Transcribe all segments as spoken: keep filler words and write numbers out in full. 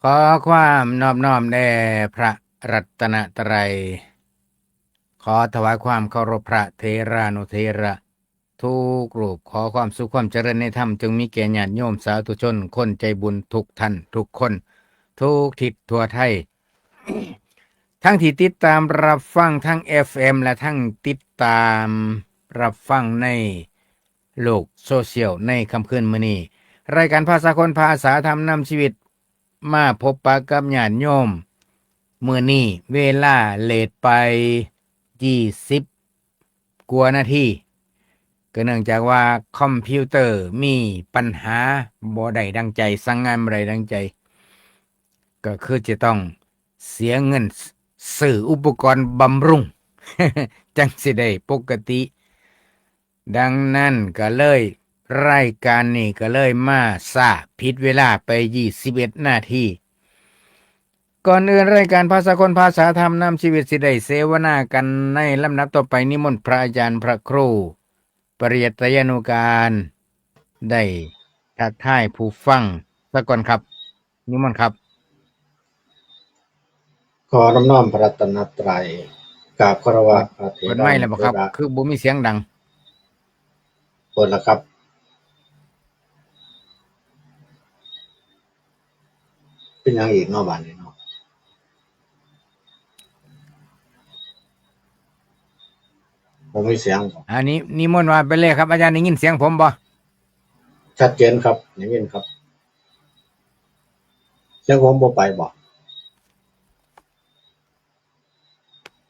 ขอความนอบน้อมแด่พระรัตนตรัย ขอถวายความเคารพพระเถรานุเถระทุกรูป ขอความสุขความเจริญในธรรมจงมีแก่ญาติโยมสาธุชน คนใจบุญทุกท่านทุกคน ทุกทิศทั่วไทย ทั้งที่ติดตามรับฟังทั้ง เอฟเอ็ม และทั้งติดตามรับฟังในโลกโซเชียลในค่ำคืนมื้อนี้ รายการภาษาคนภาษาธรรมนำชีวิต มาพบปะกับญาติโยมมื้อนี้ เวลาเลทไปยี่สิบกว่านาที ก็เนื่องจากว่าคอมพิวเตอร์มีปัญหา บ่ได้ดังใจ สั่งงานบ่ได้ดังใจ ก็คือจะต้องเสียเงินซื้ออุปกรณ์บำรุง จังสิได้ปกติ ดังนั้นก็เลย รายการนี้ก็เลยมาช้า ผิดเวลาไปยี่สิบเอ็ดนาที ก่อนอื่น รายการภาษาคนภาษาธรรมนำชีวิตสิได้เสวนากันในลำดับต่อไป นิมนต์พระอาจารย์พระครู ปริยัตยานุการ ได้ทักทายผู้ฟังซะก่อนครับ นิมนต์ครับ ขอน้อมน้อมพระรัตนตรัย กราบคารวะพระเถระ เปิดไมค์แล้วบ่ครับ คือบ่มีเสียงดัง เปิดแล้วครับ เป็นหยังอีกเนาะบาดนี้เนาะ บ่มีเสียงบ่ อันนี้นิมนต์ว่าไปเลยครับ อาจารย์ได้ยินเสียงผมบ่ ชัดเจนครับ ได้ยินครับ เสียงผมบ่ไปบ่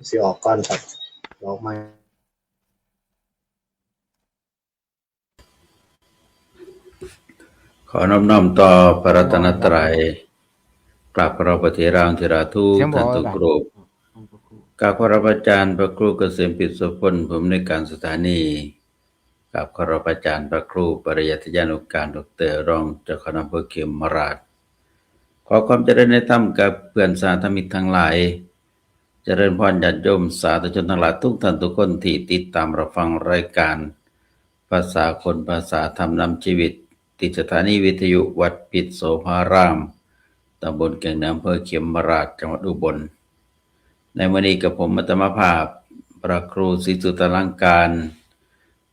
สิออกก่อนครับ ออกมา ขอน้อมน้อมต่อพระรัตนตรัย กราบเคารพพระเถรานุเถระทุกท่านทุกรูป กราบเคารพอาจารย์พระครูเกษมปิตรโสพล ผู้อำนวยการสถานี กราบเคารพอาจารย์พระครูปริยัติยานุการ ดอกเตอร์ รองเจ้าคณะอำเภอเขมราฐ ขอความเจริญในธรรมกับเพื่อนสาธมิกทั้งหลาย เจริญพรญาติโยมสาธุชนทั้งหลายทุกท่านทุกคนที่ติดตามรับฟังรายการภาษาคนภาษาธรรมนำชีวิต ที่สถานีวิทยุวัดปิตรโสภาราม ตำบลแก่งเหนือ อำเภอเขมราฐ จังหวัดอุบล ในมื้อนี้กับผมอัตมาภาพ พระครูศรีสุตตาลังการ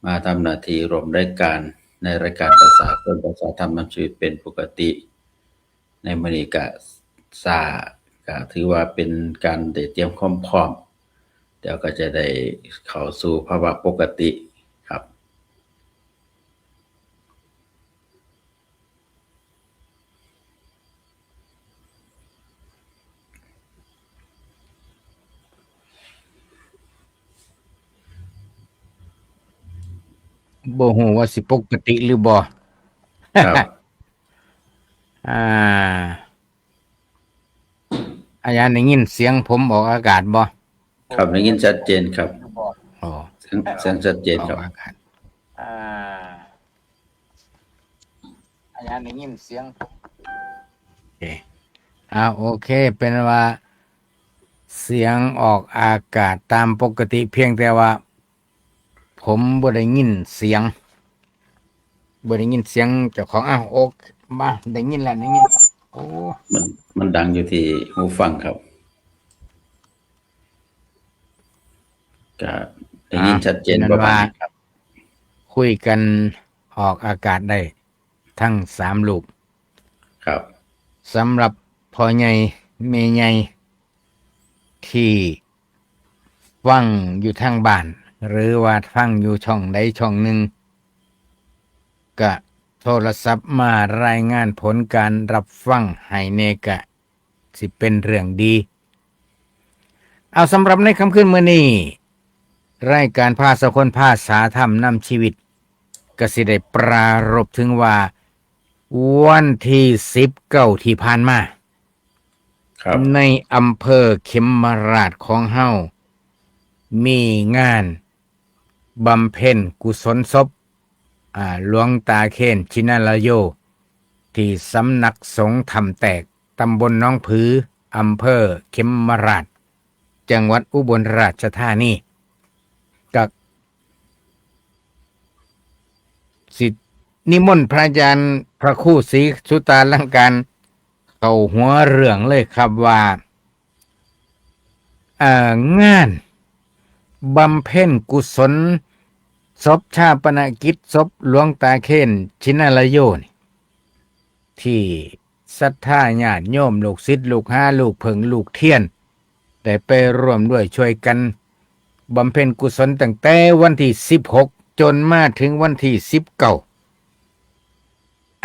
มาทำหน้าที่ร่วมรายการในรายการภาษาคนภาษาธรรมนำชีวิตเป็นปกติ ในมื้อนี้ก็ช้า ก็ถือว่าเป็นการได้เตรียมความพร้อม เดี๋ยวก็จะได้เข้าสู่ภาวะปกติครับ บ่ฮู้ว่าสิปกติหรือบ่ ครับ อ่า อาจารย์ได้ยินเสียงผมออกอากาศบ่ ครับ ได้ยินชัดเจนครับ อ๋อ เสียง เสียงชัดเจนครับ ออกอากาศ อ่า อาจารย์ได้ยินเสียงผม โอเค อ่า โอเค เป็นว่าเสียงออกอากาศตามปกติ เพียงแต่ว่า ผมบ่ได้ยินเสียง บ่ได้ยินเสียงเจ้าของ อ้าว โอเค มา ได้ยินแล้ว ได้ยินแล้ว โอ้ มัน มันดังอยู่ที่หูฟังครับ ก็ได้ยิน อ่า ชัดเจน เป็นนั้น ประมาณ ว่า นี้ครับ คุยกันออกอากาศได้ทั้งสามรูป ครับ สำหรับพ่อใหญ่แม่ใหญ่ที่ฟังอยู่ทางบ้าน หรือว่าฟังอยู่ช่องใดช่องหนึ่ง ก็โทรศัพท์มารายงานผลการรับฟังให้แหน่ ก็สิเป็นเรื่องดี เอา สำหรับในค่ำคืนมื้อนี้ รายการภาษาคนภาษาธรรมนำชีวิต ก็สิได้ปรารภถึงว่า วันที่สิบเก้าที่ผ่านมา ครับ ในอำเภอเขมราฐของเฮา มีงานบำเพ็ญกุศลศพ อ่า หลวงตาเคน ชินลโย ที่สำนักสงฆ์ถ้ำแตก ตำบลหนองผือ อำเภอเขมราฐ จังหวัดอุบลราชธานี ก็สินิมนต์พระอาจารย์พระครูศรีสุตตาลังการ เข้าหัวเรื่องเลยครับว่า เอ่องานบำเพ็ญกุศลศพ ชาปนกิจศพหลวงตาเคน ชินารโยนี่ ที่ศรัทธาญาติโยม ลูกศิษย์ลูกหา ลูกเผิงลูกเทียน ได้ไปร่วมด้วยช่วยกันบำเพ็ญกุศลตั้งแต่วันที่สิบหก จนมาถึงวันที่สิบเก้า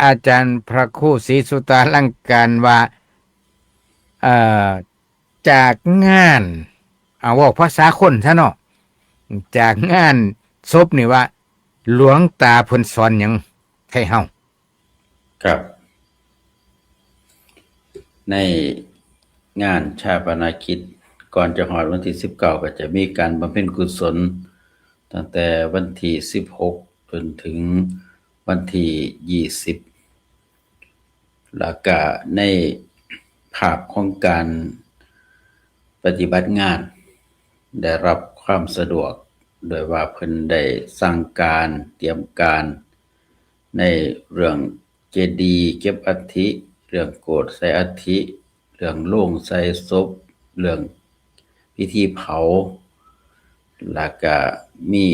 อาจารย์พระครูศรีสุตาลังการว่า เอ่อ จากงาน เอาเว้าภาษาคนซะเนาะ จากงานศพนี่ว่า หลวงตาเพิ่นสอนหยังให้เฮา ครับ ในงานชาปนกิจ ก่อนจะฮอดวันที่สิบเก้า ก็จะมีการบำเพ็ญกุศล ตั้งแต่วันที่สิบหก จนถึงวันที่ยี่สิบ แล้วก็ในภาพของการปฏิบัติงาน ได้รับความสะดวก โดยว่าเพิ่นได้สั่งการ เตรียมการ ในเรื่องเจดีย์เก็บอัฐิ เรื่องโกศใส่อัฐิ เรื่องโลงใส่ศพ เรื่องพิธีเผา แล้วก็มี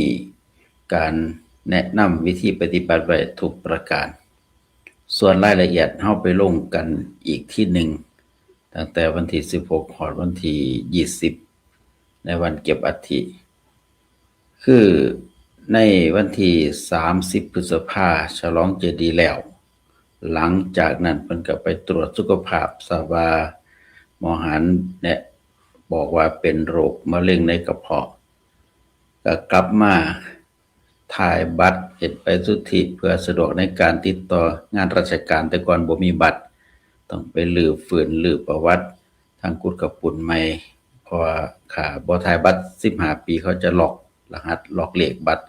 การแนะนำวิธีปฏิบัติไว้ทุกประการ ส่วนรายละเอียดเฮาไปลงกันอีกทีหนึ่ง ตั้งแต่วันที่สิบหก ฮอดวันที่ยี่สิบ ในวันเก็บอัฐิ คือในวันที่สามสิบ พฤษภา ฉลองเจดีย์แล้ว หลังจากนั้นเพิ่นก็ไปตรวจสุขภาพ ทราบว่าหมอหันแนะบอกว่าเป็นโรคมะเร็งในกระเพาะ ก็กลับมาถ่ายบัตร เฮ็ดใบสุทธิ เพื่อสะดวกในการติดต่องานราชการ แต่ก่อนบ่มีบัตร ต้องไปรื้อฟื้นรื้อประวัติ ทางกุดกระปุนใหม่ เพราะว่าถ้าบ่ถ่ายบัตรสิบห้าปี เขาจะล็อกรหัส ล็อกเลขบัตร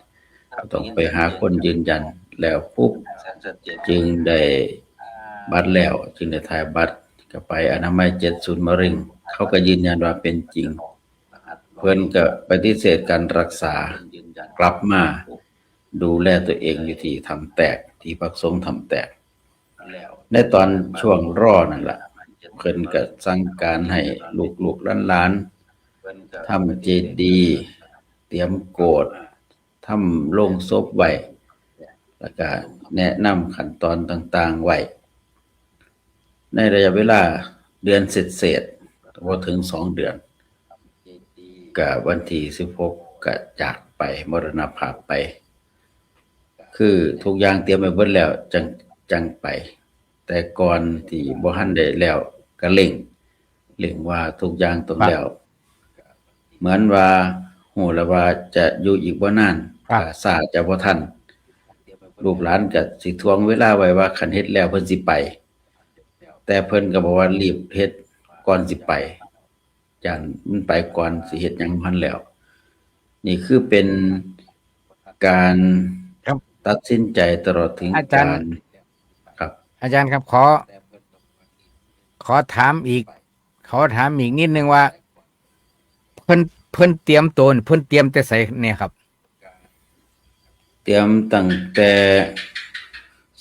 ก็ต้องไปหาคนยืนยัน แล้วปุ๊บ จึงได้บัตรแล้ว จึงได้ถ่ายบัตร ก็ไปอนามัยเจ็ด ศูนย์มะเร็ง เขาก็ยืนยันว่าเป็นจริง เพิ่นก็ปฏิเสธการรักษา กลับมาดูแลตัวเองอยู่ที่ถ้ำแตก ที่พักสงฆ์ถ้ำแตก ในตอนช่วงรอนั่นล่ะ เพิ่นก็สั่งการให้ลูกๆหลานๆทำเจดีย์ เตรียมโกศ ทำโลงศพไว้ แล้วก็แนะนำขั้นตอนต่างๆไว้ ในระยะเวลาเดือนเศษๆ บ่ถึงสองเดือน ก็วันที่สิบหก ก็จากไป มรณภาพไป คือทุกอย่างเตรียมไว้เบิดแล้ว จั่ง จั่งไป แต่ก่อนที่บ่ทันได้แล้ว ก็เร่ง เร่งว่าทุกอย่างต้อง ครับ แล้ว เหมือนว่าฮู้แล้วว่าจะอยู่อีกบ่นาน ครับ ถ้าช้าจะบ่ทัน ลูกหลานก็สิถ่วงเวลาไว้ว่าคันเฮ็ดแล้วเพิ่นสิไป แต่เพิ่นก็บอกว่ารีบเฮ็ดก่อนสิไป ย้านมันไปก่อนสิเฮ็ดหยังบ่ทันแล้ว นี่คือเป็นการ ครับ ตัดสินใจตลอดถึง อาจารย์ การ ครับ อาจารย์ครับ ขอ ขอถามอีก ขอถามอีกนิดนึงว่า เพิ่น เพิ่นเตรียมตัวนี่ เพิ่นเตรียมแต่ไสเนี่ยครับ เตรียมตั้งแต่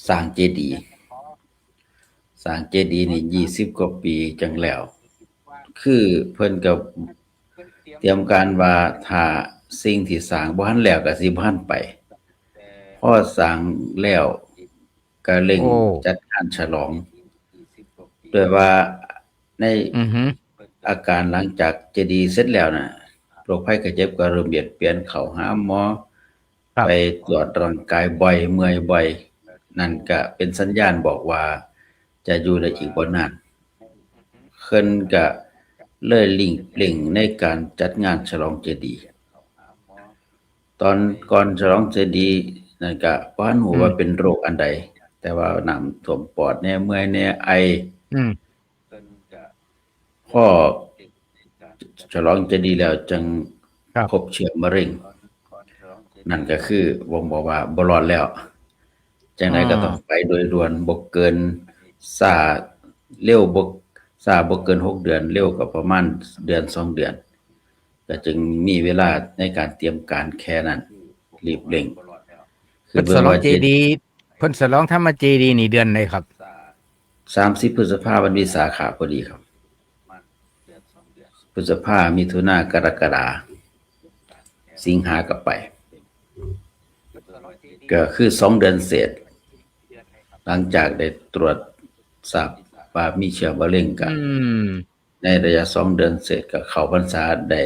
สร้างเจดีย์ สร้างเจดีย์นี่ยี่สิบกว่าปีจั่งแล้ว คือเพิ่นก็เตรียมการว่าถ้าสิ่งที่สร้างบ่ทันแล้วก็สิบ่ทันไป พอสร้างแล้วก็เร่ง โอ้ จัดงานฉลอง ด้วยว่าใน อือฮึ อาการหลังจากเจดีย์เสร็จแล้วน่ะ โรคภัยไข้เจ็บก็เริ่มเบียดเบียน เข้าหาหมอ ครับ ไปตรวจร่างกายบ่อย เมื่อยบ่อย นั่นก็เป็นสัญญาณบอกว่าจะอยู่ได้อีกบ่นาน เพิ่นก็เลยเร่ง เร่งในการจัดงานฉลองเจดีย์ ตอนก่อนฉลองเจดีย์นั่นก็บ่ทันฮู้ว่า อืม เป็นโรคอันใด แต่ว่าน้ำท่วมปอดแน่ เมื่อยแน่ ไอ อืม พอฉลองเจดีย์แล้วจั่ง ครับ พบเชื้อมะเร็ง นั่นก็คือบ่งบอกว่าบ่รอดแล้ว จั่งใดก็ อ่า ต้องไปโดยด่วน บ่เกิน ช้า เร็วบ่ ช้าบ่เกินหกเดือน เร็วก็ประมาณเดือนสองเดือน ก็จึงมีเวลาในการเตรียมการแค่นั้น รีบเร่ง คือ เพิ่นฉลอง เบิ่งว่า เจดีย์ เพิ่นฉลองธรรมเจดีย์นี่เดือนใดครับ สามสิบพฤษภาวันวิสาขะพอดีครับ พฤษภา มิถุนา กรกฎา สิงหาก็ไป ก็คือสองเดือนเศษ หลังจากได้ตรวจทราบว่ามีเชื้อมะเร็งก็ อืม ในระยะสองเดือนเศษก็เข้าพรรษาได้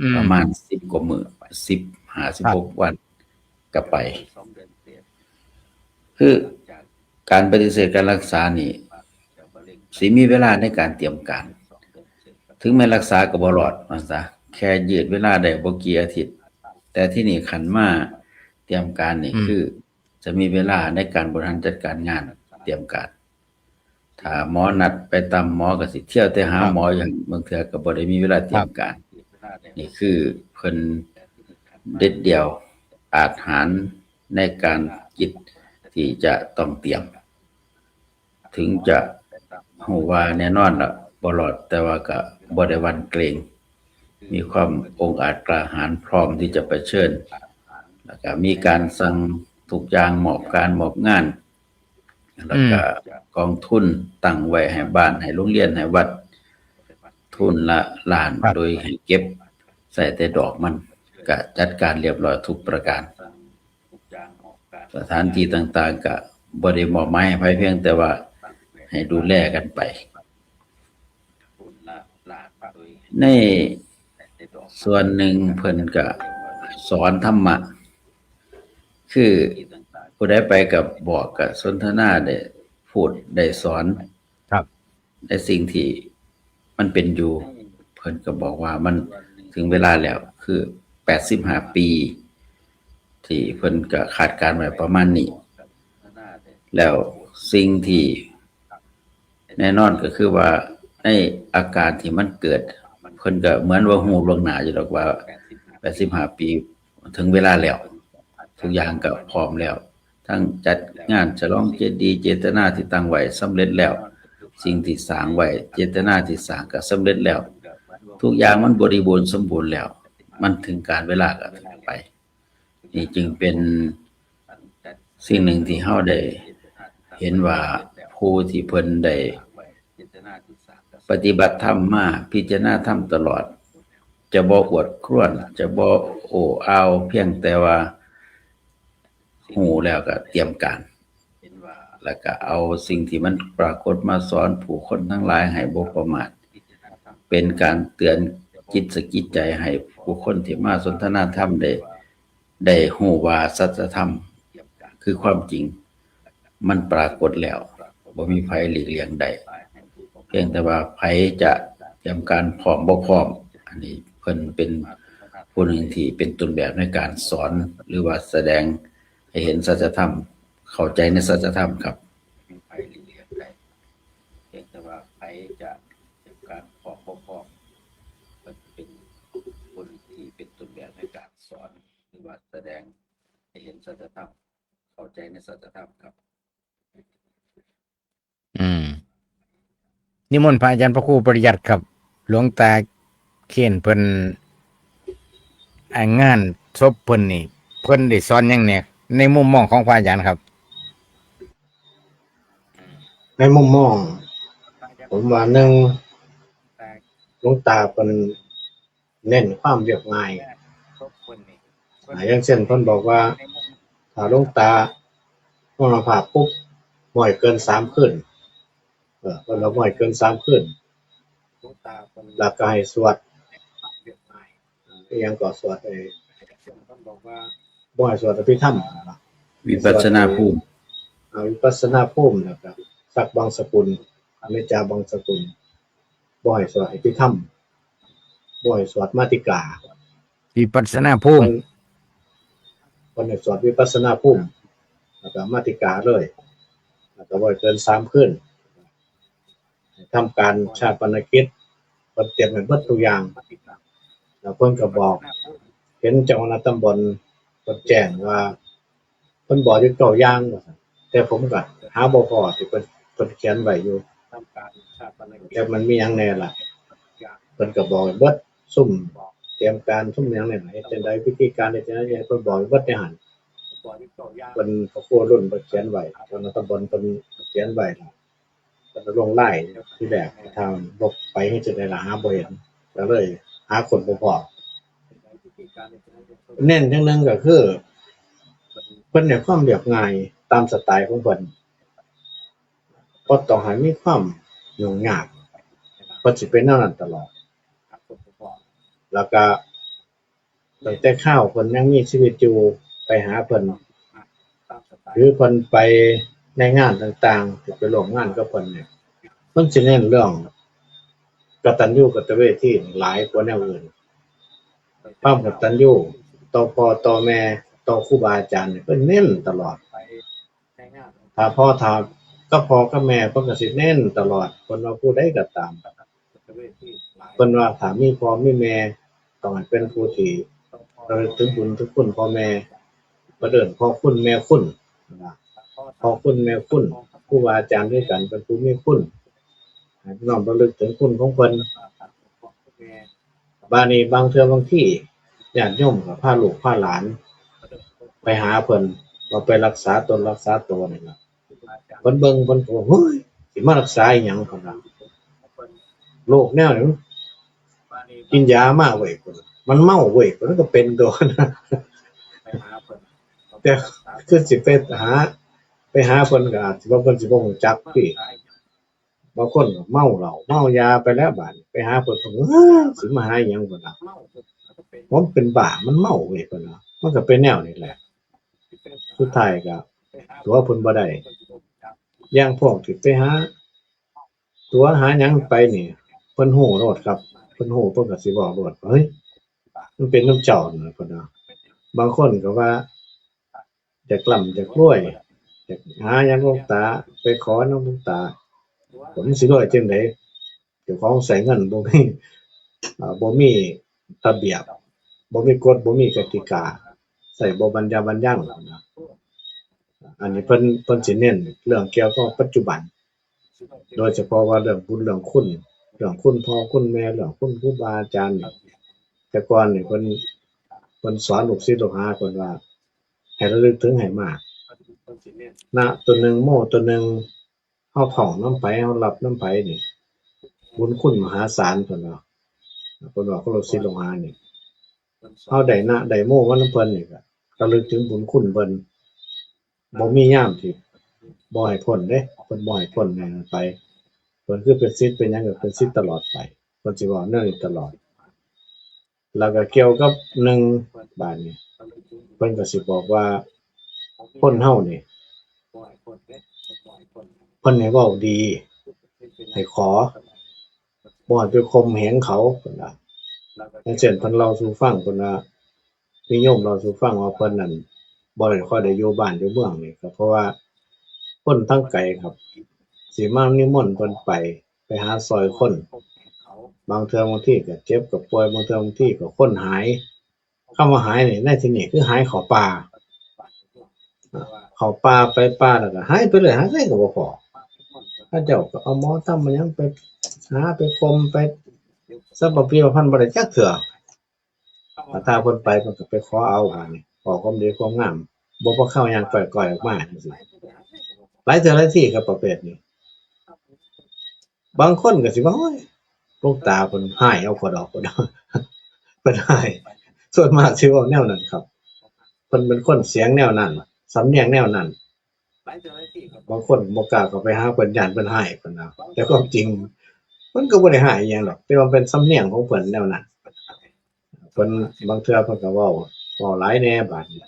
อืม ประมาณสิบกว่ามื้อ สิบห้า สิบหกวันก็ไป คือการปฏิเสธการรักษานี่ สิมีเวลาในการเตรียมการ ถึงแม้รักษาก็บ่รอดว่าซะ แค่ยืดเวลาได้บ่กี่อาทิตย์ แต่ที่นี่คันมาเตรียมการนี่ อืม คือ จะมีเวลาในการบริหารจัดการงานเตรียมการ ถ้าหมอนัดไปตามหมอก็สิเที่ยวแต่หา ครับ หมออยู่หั่น บางเทื่อก็บ่ได้มีเวลาเตรียมการ นี่คือเพิ่นเด็ดเดี่ยวอาจหาญในการคิดที่จะต้องเตรียม ถึงจะรู้ว่าแน่นอนละบ่รอด แต่ว่าก็บ่ได้หวั่นเกรง มีความองอาจกล้าหาญพร้อมที่จะเผชิญ แล้วก็มีการสั่งทุกอย่าง มอบการมอบงาน แล้วก็ อืม กองทุนตั้งไว้ให้บ้าน ให้โรงเรียน ให้วัด ทุนละล้าน ครับ โดยให้เก็บใส่แต่ดอกมัน ก็จัดการเรียบร้อยทุกประการ สถานที่ต่างๆ ก็บ่ได้มอบหมายให้ไผ เพียงแต่ว่าให้ดูแลกันไป ในส่วนหนึ่งเพิ่นก็สอนธรรมะ คือผู้ใดไปก็บอก ก็สนทนา ได้พูดได้สอน ครับ ในสิ่งที่มันเป็นอยู่ เพิ่นก็บอกว่ามันถึงเวลาแล้ว คือแปดสิบห้าปี ที่เพิ่นก็คาดการณ์ไว้ประมาณนี้ แล้วสิ่งที่แน่นอนก็คือว่าในอาการที่มันเกิด เพิ่นก็เหมือนว่ารู้ล่วงหน้าอยู่ดอกว่าแปดสิบห้าปีถึงเวลาแล้ว ทุกอย่างก็พร้อมแล้ว ทั้งจัดงานฉลองเจดีย์ เจตนาที่ตั้งไว้สำเร็จแล้ว สิ่งที่สร้างไว้ เจตนาที่สร้างก็สำเร็จแล้ว ทุกอย่างมันบริบูรณ์สมบูรณ์แล้ว มันถึงการเวลาก็ไป นี่จึงเป็นสิ่งหนึ่งที่เราได้เห็นว่าผู้ที่เพิ่นได้ปฏิบัติธรรมมา พิจารณาธรรมตลอด จะบ่อวดครวญ จะบ่โอ้อาว เพียงแต่ว่ารู้แล้วก็เตรียมการ แล้วก็เอาสิ่งที่มันปรากฏมาสอนผู้คนทั้งหลายให้บ่ประมาท เป็นการเตือนจิตสะกิดใจให้ผู้คนที่มาสนทนาธรรมได้ ได้รู้ว่าสัจธรรมคือความจริง มันปรากฏแล้ว บ่มีไผหลีกเลี่ยงได้ เพียงแต่ว่าไผจะเตรียมการพร้อมบ่พร้อม อันนี้เพิ่นเป็นผู้หนึ่งที่เป็นต้นแบบในการสอน หรือว่าแสดงให้เห็นสัจธรรม เข้าใจในสัจธรรมครับ เพียงแต่ว่าไผจะเตรียมการพร้อมบ่พร้อม เพิ่นเป็นผู้หนึ่งที่เป็นต้นแบบในการสอน หรือว่าแสดงให้เห็นสัจธรรม เข้าใจในสัจธรรมครับ อืม นิมนต์พระอาจารย์พระครูปริยัติครับ หลวงตาเคนเพิ่น อ่า งานศพเพิ่นนี่ เพิ่นได้สอนหยังแหน่ ในมุมมองของพระอาจารย์ครับ ในมุมมอง ผมว่าหนึ่ง หลวงตาเพิ่นเน้นความเรียบง่าย อ่า อย่างเช่นเพิ่นบอกว่า ถ้าหลวงตามรณภาพปุ๊บ บ่ให้เกินสามคืน เออ เพิ่นว่าบ่ให้เกินสามคืน แล้วก็ให้สวด เอ่อ อีหยังก็สวดไอ้ บ่ให้สวดอภิธรรม วิปัสสนาภูมิ อ่า วิปัสสนาภูมิ แล้วก็สักบังสกุล อนิจจาบังสกุล บ่ให้สวดอภิธรรม บ่ให้สวดมาติกา วิปัสสนาภูมิ เพิ่น เพิ่นให้สวดวิปัสสนาภูมิ แล้วก็มาติกาเลย แล้วก็บ่ให้เกินสามคืน ทำการฌาปนกิจ เพิ่นเตรียมให้เบิดทุกอย่าง แล้วเพิ่นก็บอก เห็นเจ้าคณะตำบลเพิ่นแจ้งว่า เพิ่นบอกอยู่เก้าอย่างว่าซั่น แต่ผมก็หาบ่พ้อที่เพิ่น เพิ่นเขียนไว้อยู่ แต่มันมีหยังแหน่ล่ะ เพิ่นก็บอกเบิด ซุมเตรียมการซุมหยังนี่ล่ะ เฮ็ดจั่งใด วิธีการเฮ็ดจั่งใด เพิ่นบอกเบิดในหั่น เพิ่น พระครูรุ่นเพิ่นเขียนไว้ เจ้าคณะตำบลเพิ่นเขียนไว้ล่ะ ก็ลงไล่ที่แรกทางลบไปให้จะได้ละหาบ่เห็น ก็เลยหาคนบ่พอ เน้นอย่างหนึ่งก็คือ เพิ่นให้ความเรียบง่ายตามสไตล์ของเพิ่น บ่ต้องให้มีความยุ่งยาก เพิ่นสิเป็นแนวนั้นตลอด แล้วก็ตั้งแต่คราวเพิ่นยังมีชีวิตอยู่ ไปหาเพิ่น หรือเพิ่นไปในงานต่างๆ ที่ไปร่วมงานกับเพิ่นเนี่ย เพิ่นสิเน้นเรื่องกตัญญูกตเวทีหลายกว่าแนวอื่น ความกตัญญูต่อพ่อต่อแม่ต่อครูบาอาจารย์เนี่ยเพิ่นเน้นตลอด ถ้าพ่อถ้ากับพ่อกับแม่เพิ่นก็สิเน้นตลอด เพิ่นว่าผู้ใดก็ตาม เพิ่นว่าถ้ามีพ่อมีแม่ ต้องให้เป็นผู้ที่ระลึกถึงบุญถึงคุณพ่อแม่ เพิ่นเอิ้นพ่อคุณแม่คุณนะ พ่อคุณแม่คุณ ครูบาอาจารย์ด้วยกันเป็นผู้มีคุณ ให้น้อมระลึกถึงคุณของเพิ่น บาดนี้บางเทื่อบางทีญาติโยมก็พาลูกพาหลาน ไปหาเพิ่น ว่าไปรักษาตนรักษาตัวนี่ล่ะ เพิ่นเบิ่งเพิ่นก็ว่า "เฮ้ย สิมารักษาอีหยัง" เพิ่นว่า "โรคแนวนี้มันกินยามาเว้ย" เพิ่นว่า "มันเมาเว้ย" เพิ่นก็เป็นตัวนะ แต่คือสิไปหา ไปหาเพิ่นก็อาจสิว่าเพิ่นสิบ่รู้จักติ บางคนก็เมาเหล้าเมายาไปแล้วบาดนี้ ไปหาเพิ่น เพิ่น "เฮ้ย สิมาหาอีหยัง" เพิ่นว่า "ผมเป็นบ้า มันเมาเว้ย" เพิ่นว่า มันก็เป็นแนวนี้แหละ สุดท้ายก็ตั๋วเพิ่นบ่ได้ อย่างพวกที่ไปหาตั๋วหาหยังไปนี่ เพิ่นฮู้โลดครับ เพิ่นฮู้เพิ่นก็สิเว้าโลด "เฮ้ย มันเป็นนำเจ้า" นั่นล่ะเพิ่นว่า บางคนก็ว่า อยากร่ำอยากรวย อยากหาหยังหลวงตา ไปขอนำหลวงตา "ผมสิรวยจั่งใด เจ้าของใช้เงินบ่มี เอ่อ บ่มีระเบียบ บ่มีกฎ บ่มีกติกา ใช้บ่บรรญาบรรยัง" นะ อันนี้เพิ่น เพิ่นสิเน้นเรื่องเกี่ยวกับปัจจุบัน โดยเฉพาะว่าเรื่องบุญเรื่องคุณ เรื่องคุณพ่อคุณแม่ เรื่องคุณครูบาอาจารย์นี่ แต่ก่อนนี่เพิ่น เพิ่นสอนลูกศิษย์ลูกหาเพิ่นว่า ให้ระลึกถึงให้มาก นะ ตัวหนึ่ง โมตัวหนึ่ง เฮาท่องนำไผ เฮารับนำไผนี่ บุญคุณมหาศาลเพิ่นว่า เพิ่นว่ากับลูกศิษย์ลูกหานี่ เฮาได้นะได้โมมานำเพิ่นนี่ก็ระลึกถึงบุญคุณเพิ่น บ่มียามที่บ่ให้พ้นเด้ เพิ่นบ่ให้พ้นให้ไป เพิ่นคือเป็นศิษย์เป็นหยังก็เป็นศิษย์ตลอดไป เพิ่นสิเว้าแนวนี้ตลอด แล้วก็เกี่ยวกับหนึ่ง บาดนี้ เพิ่นก็สิบอกว่า คนเฮานี่ เพิ่นให้เว้าดี ให้ขอ บ่ให้ไปข่มเหงเขา เพิ่นว่า อย่างเช่น เพิ่นเล่าสู่ฟัง เพิ่นว่า มีโยมเล่าสู่ฟังว่าเพิ่นนั่น บ่ได้ค่อยได้อยู่บ้านอยู่เมืองนี่ ก็เพราะว่าคนทางไกลครับ สิมานิมนต์เพิ่นไป ไปหาซอยคน บางเทื่อบางทีก็เจ็บก็ป่วย บางเทื่อบางทีก็คนหาย คำว่าหายนี่ ในที่นี้คือหายเข้าป่า เข้าป่าไปป่าแล้วก็หายไปเลย หาไสก็บ่พ้อ เขาเจ้าก็เอาหมอธรรมมาหยังไปหาไปข่มไปสัพพะปีพะพันบ่ได้จักเทื่อ ถ้าเพิ่นไปเพิ่นก็ไปขอเอา บาดนี้ ขอความดีความงาม บ่พอเข้าย่างก้อยๆออกมาจังซี่ หลายเทื่อหลายทีครับประเภทนี้ บางคนก็สิว่า "โอ้ย หลวงตาเพิ่นฮ้ายเอาข้อยดอก" เพิ่น เพิ่นฮ้าย ส่วนมากสิเว้าแนวนั้นครับ เพิ่นเป็นคนเสียงแนวนั้น สำเนียงแนวนั้น บางคนบ่กล้าเข้าไปหาเพิ่น ย้านเพิ่นฮ้าย เพิ่นว่า แต่ความจริงเพิ่นก็บ่ได้ฮ้ายอิหยังดอก แต่ว่าเป็นสำเนียงของเพิ่นแนวนั้น เพิ่น บางเทื่อเพิ่นก็เว้า เว้าหลายแหน่ บาดนี้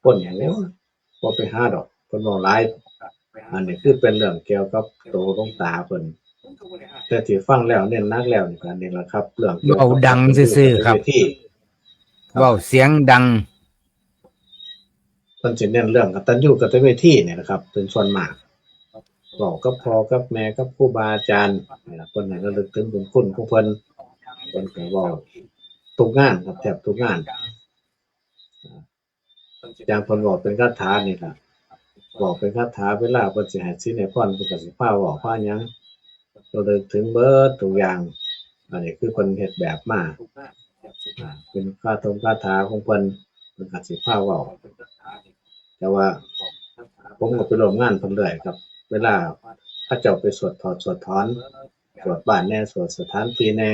คนอย่าง "โอ้ย บ่ไปหาดอก เพิ่นเว้าหลาย" อันนี้คือเป็นเรื่องเกี่ยวกับโตหลวงตาเพิ่น แต่ที่ฟังแล้วเน้นหนักแล้วนี่ก็นี่ล่ะครับ เรื่องเกี่ยวกับ เว้าดังซื่อๆครับ เวที เว้าเสียงดัง เพิ่นสิเน้นเรื่องกตัญญูกตเวทีนี่นะครับ เป็นส่วนมาก เว้ากับพ่อกับแม่กับครูบาอาจารย์นี่ล่ะ เพิ่นให้ระลึกถึงบุญคุณของเพิ่น เพิ่นก็เว้าทุกงานครับ แทบทุกงาน อย่างเพิ่นเว้าเป็นคาถานี่ล่ะ เว้าเป็นคาถา เวลาเพิ่นสิให้ศีลให้พร เพิ่นก็สิพาเว้าพาหยัง ระลึกถึงเบิดทุกอย่าง อันนี้คือเพิ่นเฮ็ดแบบมา อ่า เป็นคาถงคาถาของเพิ่น เพิ่นก็สิพาเว้า แต่ว่าผมก็ไปร่วมงานเพิ่นเรื่อยครับ เวลา เขาเจ้าไปสวดถอดสวดถอน สวดบ้านแหน่ สวดสถานที่แหน่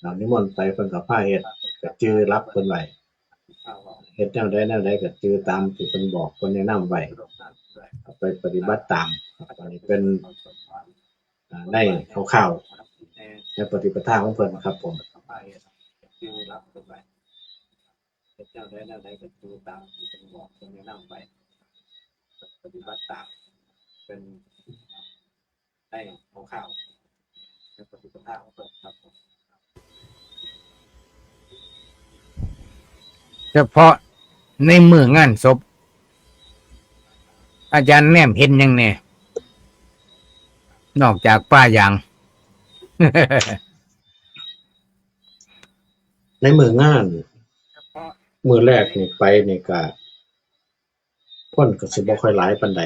เรานิมนต์ไปเพิ่นก็พาเฮ็ด ก็จื่อหลักเพิ่นไว้ เฮ็ดแนวใดแนวใดก็จื่อตามที่เพิ่นบอกเพิ่นแนะนำไว้ ก็ไปปฏิบัติตามครับ อันนี้เป็น อ่า ในคร่าวๆ ในปฏิปทาของเพิ่นครับผม เฮ็ดแนวใดแนวใดก็จื่อตามที่เพิ่นบอกเพิ่นแนะนำไว้ ปฏิบัติตาม เป็นในคร่าวๆ ในปฏิปทาของเพิ่นครับผม เฉพาะในมื้องานศพ อาจารย์แนมเห็นหยังแหน่ นอกจากป่ายาง ในมื้องาน มื้อแรกนี่ไปนี่ก็ คนก็สิบ่ค่อยหลายปานใด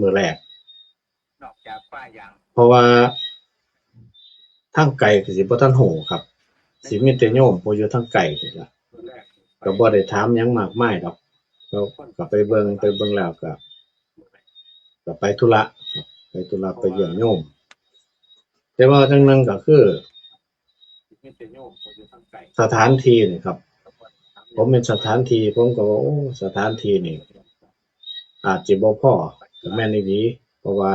มื้อแรก เพราะว่าทางไกลก็สิบ่ทันฮู้ครับ สิมีแต่โยมผู้อยู่ทางไกลนี่ล่ะ ก็บ่ได้ถามหยังมากมายดอก ก็ ก็ไปเบิ่ง ไปเบิ่งแล้วก็ ก็ไปธุระครับ ไปธุระไปเยี่ยมโยม แต่ว่าจั่งหนึ่งก็คือ สถานที่นี่ครับ ผมเป็นสถานที่ ผมก็ว่า โอ้ สถานที่นี่ อาจจะบ่พอ ก็แม่นอีหลี เพราะว่า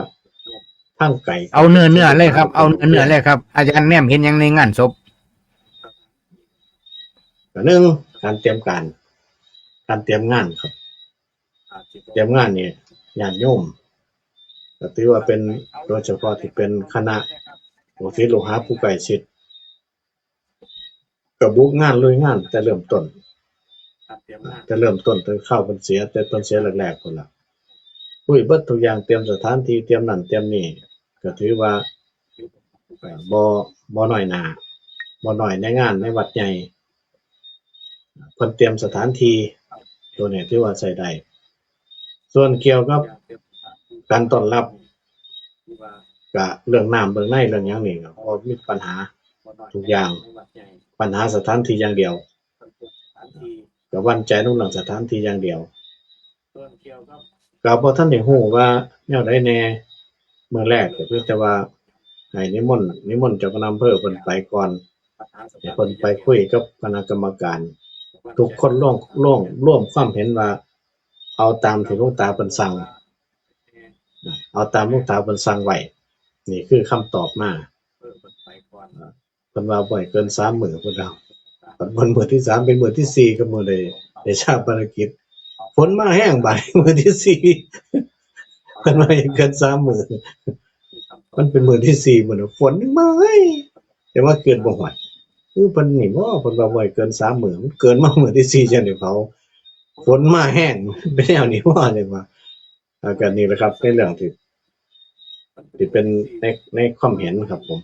ทางไกล เอาเนื้อๆ เลยครับ เอาเนื้อๆ เลยครับ อาจารย์แนมเห็นหยังในงานศพ ก็หนึ่ง การเตรียมการ การเตรียมงานครับ เตรียมงานนี่ ญาติโยม ก็ถือว่าเป็น โดยเฉพาะที่เป็นคณะลูกศิษย์ลูกหาผู้ใกล้ชิด ก็บุกงานลุยงานแต่เริ่มต้น แต่เริ่มต้น แต่คราวเพิ่นเสีย แต่เพิ่นเสียแรกๆ พุ้นล่ะ คุยเบิดทุกอย่าง เตรียมสถานที่ เตรียมนั่นเตรียมนี่ ก็ถือว่า เอ่อ บ่ บ่น้อยหน้า บ่น้อยในงานในวัดใหญ่ เพิ่นเตรียมสถานที่ ตัวนี้ถือว่าใช้ได้ ส่วนเกี่ยวกับการต้อนรับ ก็เรื่องน้ำเรื่องในเรื่องหยังนี่ก็บ่มีปัญหาทุกอย่าง ปัญหาสถานที่อย่างเดียว ก็หวั่นใจนำเรื่องสถานที่อย่างเดียว ก็บ่ทันได้ฮู้ว่าแนวใดแหน่ มื้อแรกก็เพียงแต่ว่าให้นิมนต์ นิมนต์เจ้าคณะอำเภอเพิ่นไปก่อน ให้เพิ่นไปคุยกับคณะกรรมการ ทุกคนลง ลง รวมความเห็นว่า เอาตามที่หลวงตาเพิ่นสั่ง เอาตามหลวงตาเพิ่นสั่งไว้ นี่คือคำตอบมา เพิ่นว่าบ่ให้เกินสามมื้อพุ้นแล้ว บัดมื้อที่สามเป็นมื้อที่สี่ ก็มื้อได้ ได้ชาปนกิจ ฝนมาแฮงบาดนี้มื้อที่สี่ เพิ่นว่าให้เกินสามมื้อ มันเป็นมื้อที่สี่มื้อนั้น ฝนมาเฮ้ย แต่ว่าเกินบ่ฮอด คือเพิ่นนี่บ่ เพิ่นว่าบ่ให้เกินสามมื้อ มันเกินมามื้อที่สี่จั่งได้เผา ฝนมาแฮง เป็นแนวนี้บ่ จั่งว่า อาการนี้แหละครับ ในเรื่องที่ ที่เป็นใน ในความเห็นครับผม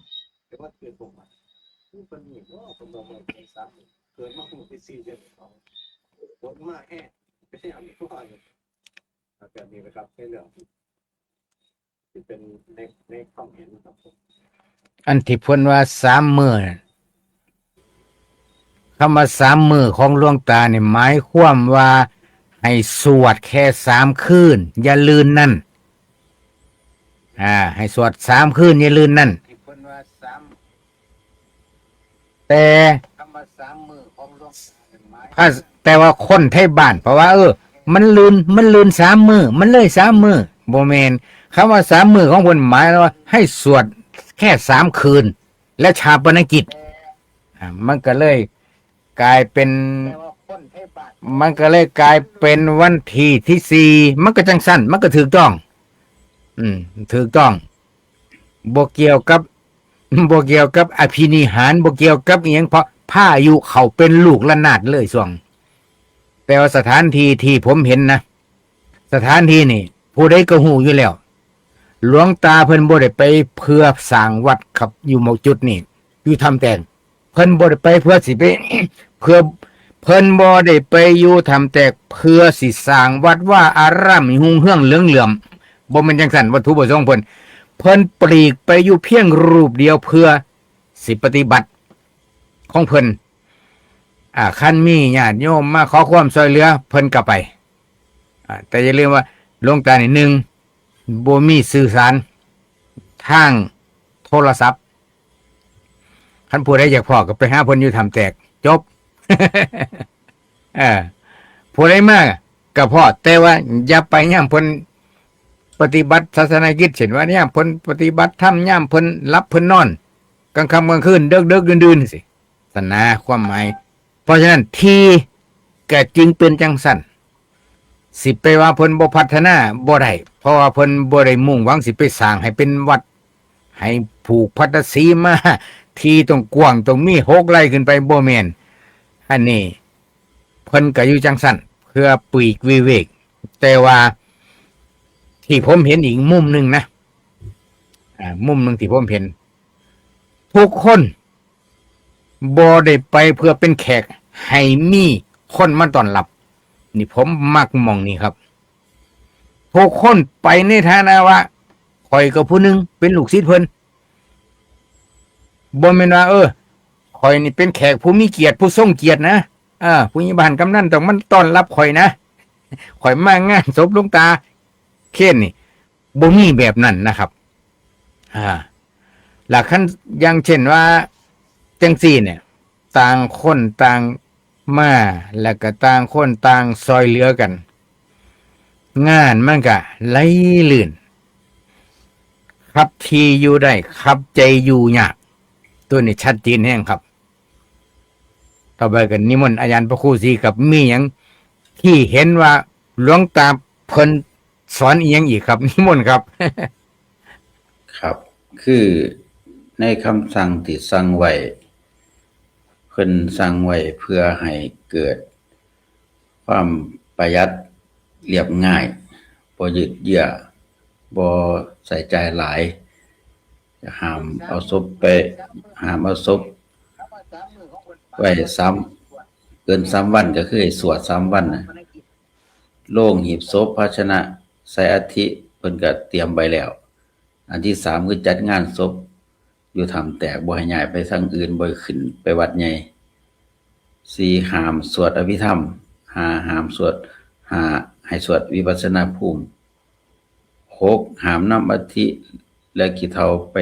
อันที่เพิ่นว่าสามมื้อน่ะ คำว่าสามมื้อของหลวงตานี่หมายความว่าให้สวดแค่สามคืน อย่าลืนนั่น อ่า ให้สวดสามคืน อย่าลืนนั่น แต่ พระ แต่ว่าคนไทบ้าน เพราะว่า เออ มันลืน มันลืนสามมื้อ มันเลยสามมื้อ บ่แม่น คำว่าสามมื้อของเพิ่นหมายว่าให้สวดแค่สามคืน และชาปนกิจ อ่า มันก็เลยกลายเป็น มันก็เลยกลายเป็นวันที่ที่สี่ มันก็จั่งซั่น มันก็ถูกต้อง อืม ถูกต้อง บ่เกี่ยวกับ บ่เกี่ยวกับอภินิหาร บ่เกี่ยวกับอิหยัง เพราะพายุเข้าเป็นลูกระนาดเลยช่วง แต่ว่าสถานที่ที่ผมเห็นนะ สถานที่นี่ ผู้ใดก็ฮู้อยู่แล้ว หลวงตาเพิ่นบ่ได้ไปเพื่อสร้างวัดครับ อยู่หม่องจุดนี้ อยู่ถ้ำแตก เพิ่นบ่ได้ไปเพื่อสิไป เพื่อ เพิ่นบ่ได้ไปอยู่ถ้ำแตกเพื่อสิสร้างวัดวาอารามให้รุ่งเรืองเหลืองเหลื่อม บ่แม่นจั่งซั่นวัตถุประสงค์เพิ่น เพิ่นปลีกไปอยู่เพียงรูปเดียวเพื่อสิปฏิบัติของเพิ่น อ่า คันมีญาติโยมมาขอความช่วยเหลือ เพิ่นก็ไป อ่า แต่อย่าลืมว่าหลวงตานี่ หนึ่ง บ่มีสื่อสาร ทางโทรศัพท์ คันผู้ใดอยากพ้อก็ไปหาเพิ่นอยู่ถ้ำแตก จบ เออ ผู้ใดมาก็พ้อ แต่ว่าอย่าไปยามเพิ่นปฏิบัติศาสนกิจ เช่นว่ายามเพิ่นปฏิบัติธรรม ยามเพิ่นหลับเพิ่นนอน กลางค่ำกลางคืน ดึกๆ ดื่นๆ จั่งซี้ ซั่นนะ ความหมาย เพราะฉะนั้น ที่ก็จึงเป็นจั่งซั้น สิไปว่าเพิ่นบ่พัฒนาบ่ได้ เพราะว่าเพิ่นบ่ได้มุ่งหวังสิไปสร้างให้เป็นวัด ให้ผูกพัทธสีมา ที่ต้องกว้าง ต้องมีหกไร่ขึ้นไป บ่แม่น อันนี้เพิ่นก็อยู่จั่งซั้น เพื่อปลีกวิเวก แต่ว่าที่ผมเห็นอีกมุมหนึ่งนะ อ่า มุมหนึ่งที่ผมเห็น ทุกคนบ่ได้ไปเพื่อเป็นแขก ให้มีคนมาต้อนรับ นี่ผมมักหม่องนี้ครับ ทุกคนไปในฐานะว่า ข้อยก็ผู้หนึ่งเป็นลูกศิษย์เพิ่น บ่แม่นว่า เออ ข้อยนี่เป็นแขกผู้มีเกียรติ ผู้ทรงเกียรตินะ เออ ผู้ใหญ่บ้านกำนันต้องมาต้อนรับข้อยนะ ข้อยมางานศพหลวงตาเคนนี่ บ่มีแบบนั้นนะครับ อ่า แล้วคัน อย่างเช่นว่า จั่งซี้เนี่ย ต่างคนต่างมา แล้วก็ต่างคนต่างซ่อยเหลือกัน งานมันก็ไหลลื่น คับที่อยู่ได้ คับใจอยู่ยาก ตัวนี้ชัดเจนแฮงครับ ต่อไปก็นิมนต์อาจารย์พระครูศรีครับ มีหยังที่เห็นว่าหลวงตาเพิ่นสอนอีหยังอีกครับ นิมนต์ครับ ครับ คือในคำสั่งที่สั่งไว้ เพิ่นสั่งไว้เพื่อให้เกิดความประหยัด เรียบง่าย บ่ยืดเยื้อ บ่ใส่ใจหลาย ห้ามเอาศพไป ห้ามเอาศพไว้สาม เกินสามวัน ก็คือให้สวดสามวันนะ โลง หีบศพ ภาชนะใส่อัฐิ เพิ่นก็เตรียมไว้แล้ว อันที่สามคือจัดงานศพอยู่ถ้ำแตก บ่ให้ย้ายไปทางอื่น บ่ให้ขึ้นไปวัดใหญ่ สี่ ห้ามสวดอภิธรรม ห้า ห้ามสวด ห้า ให้สวดวิปัสสนาภูมิ หก ห้ามนำอัฐิและขี้เถ้าไป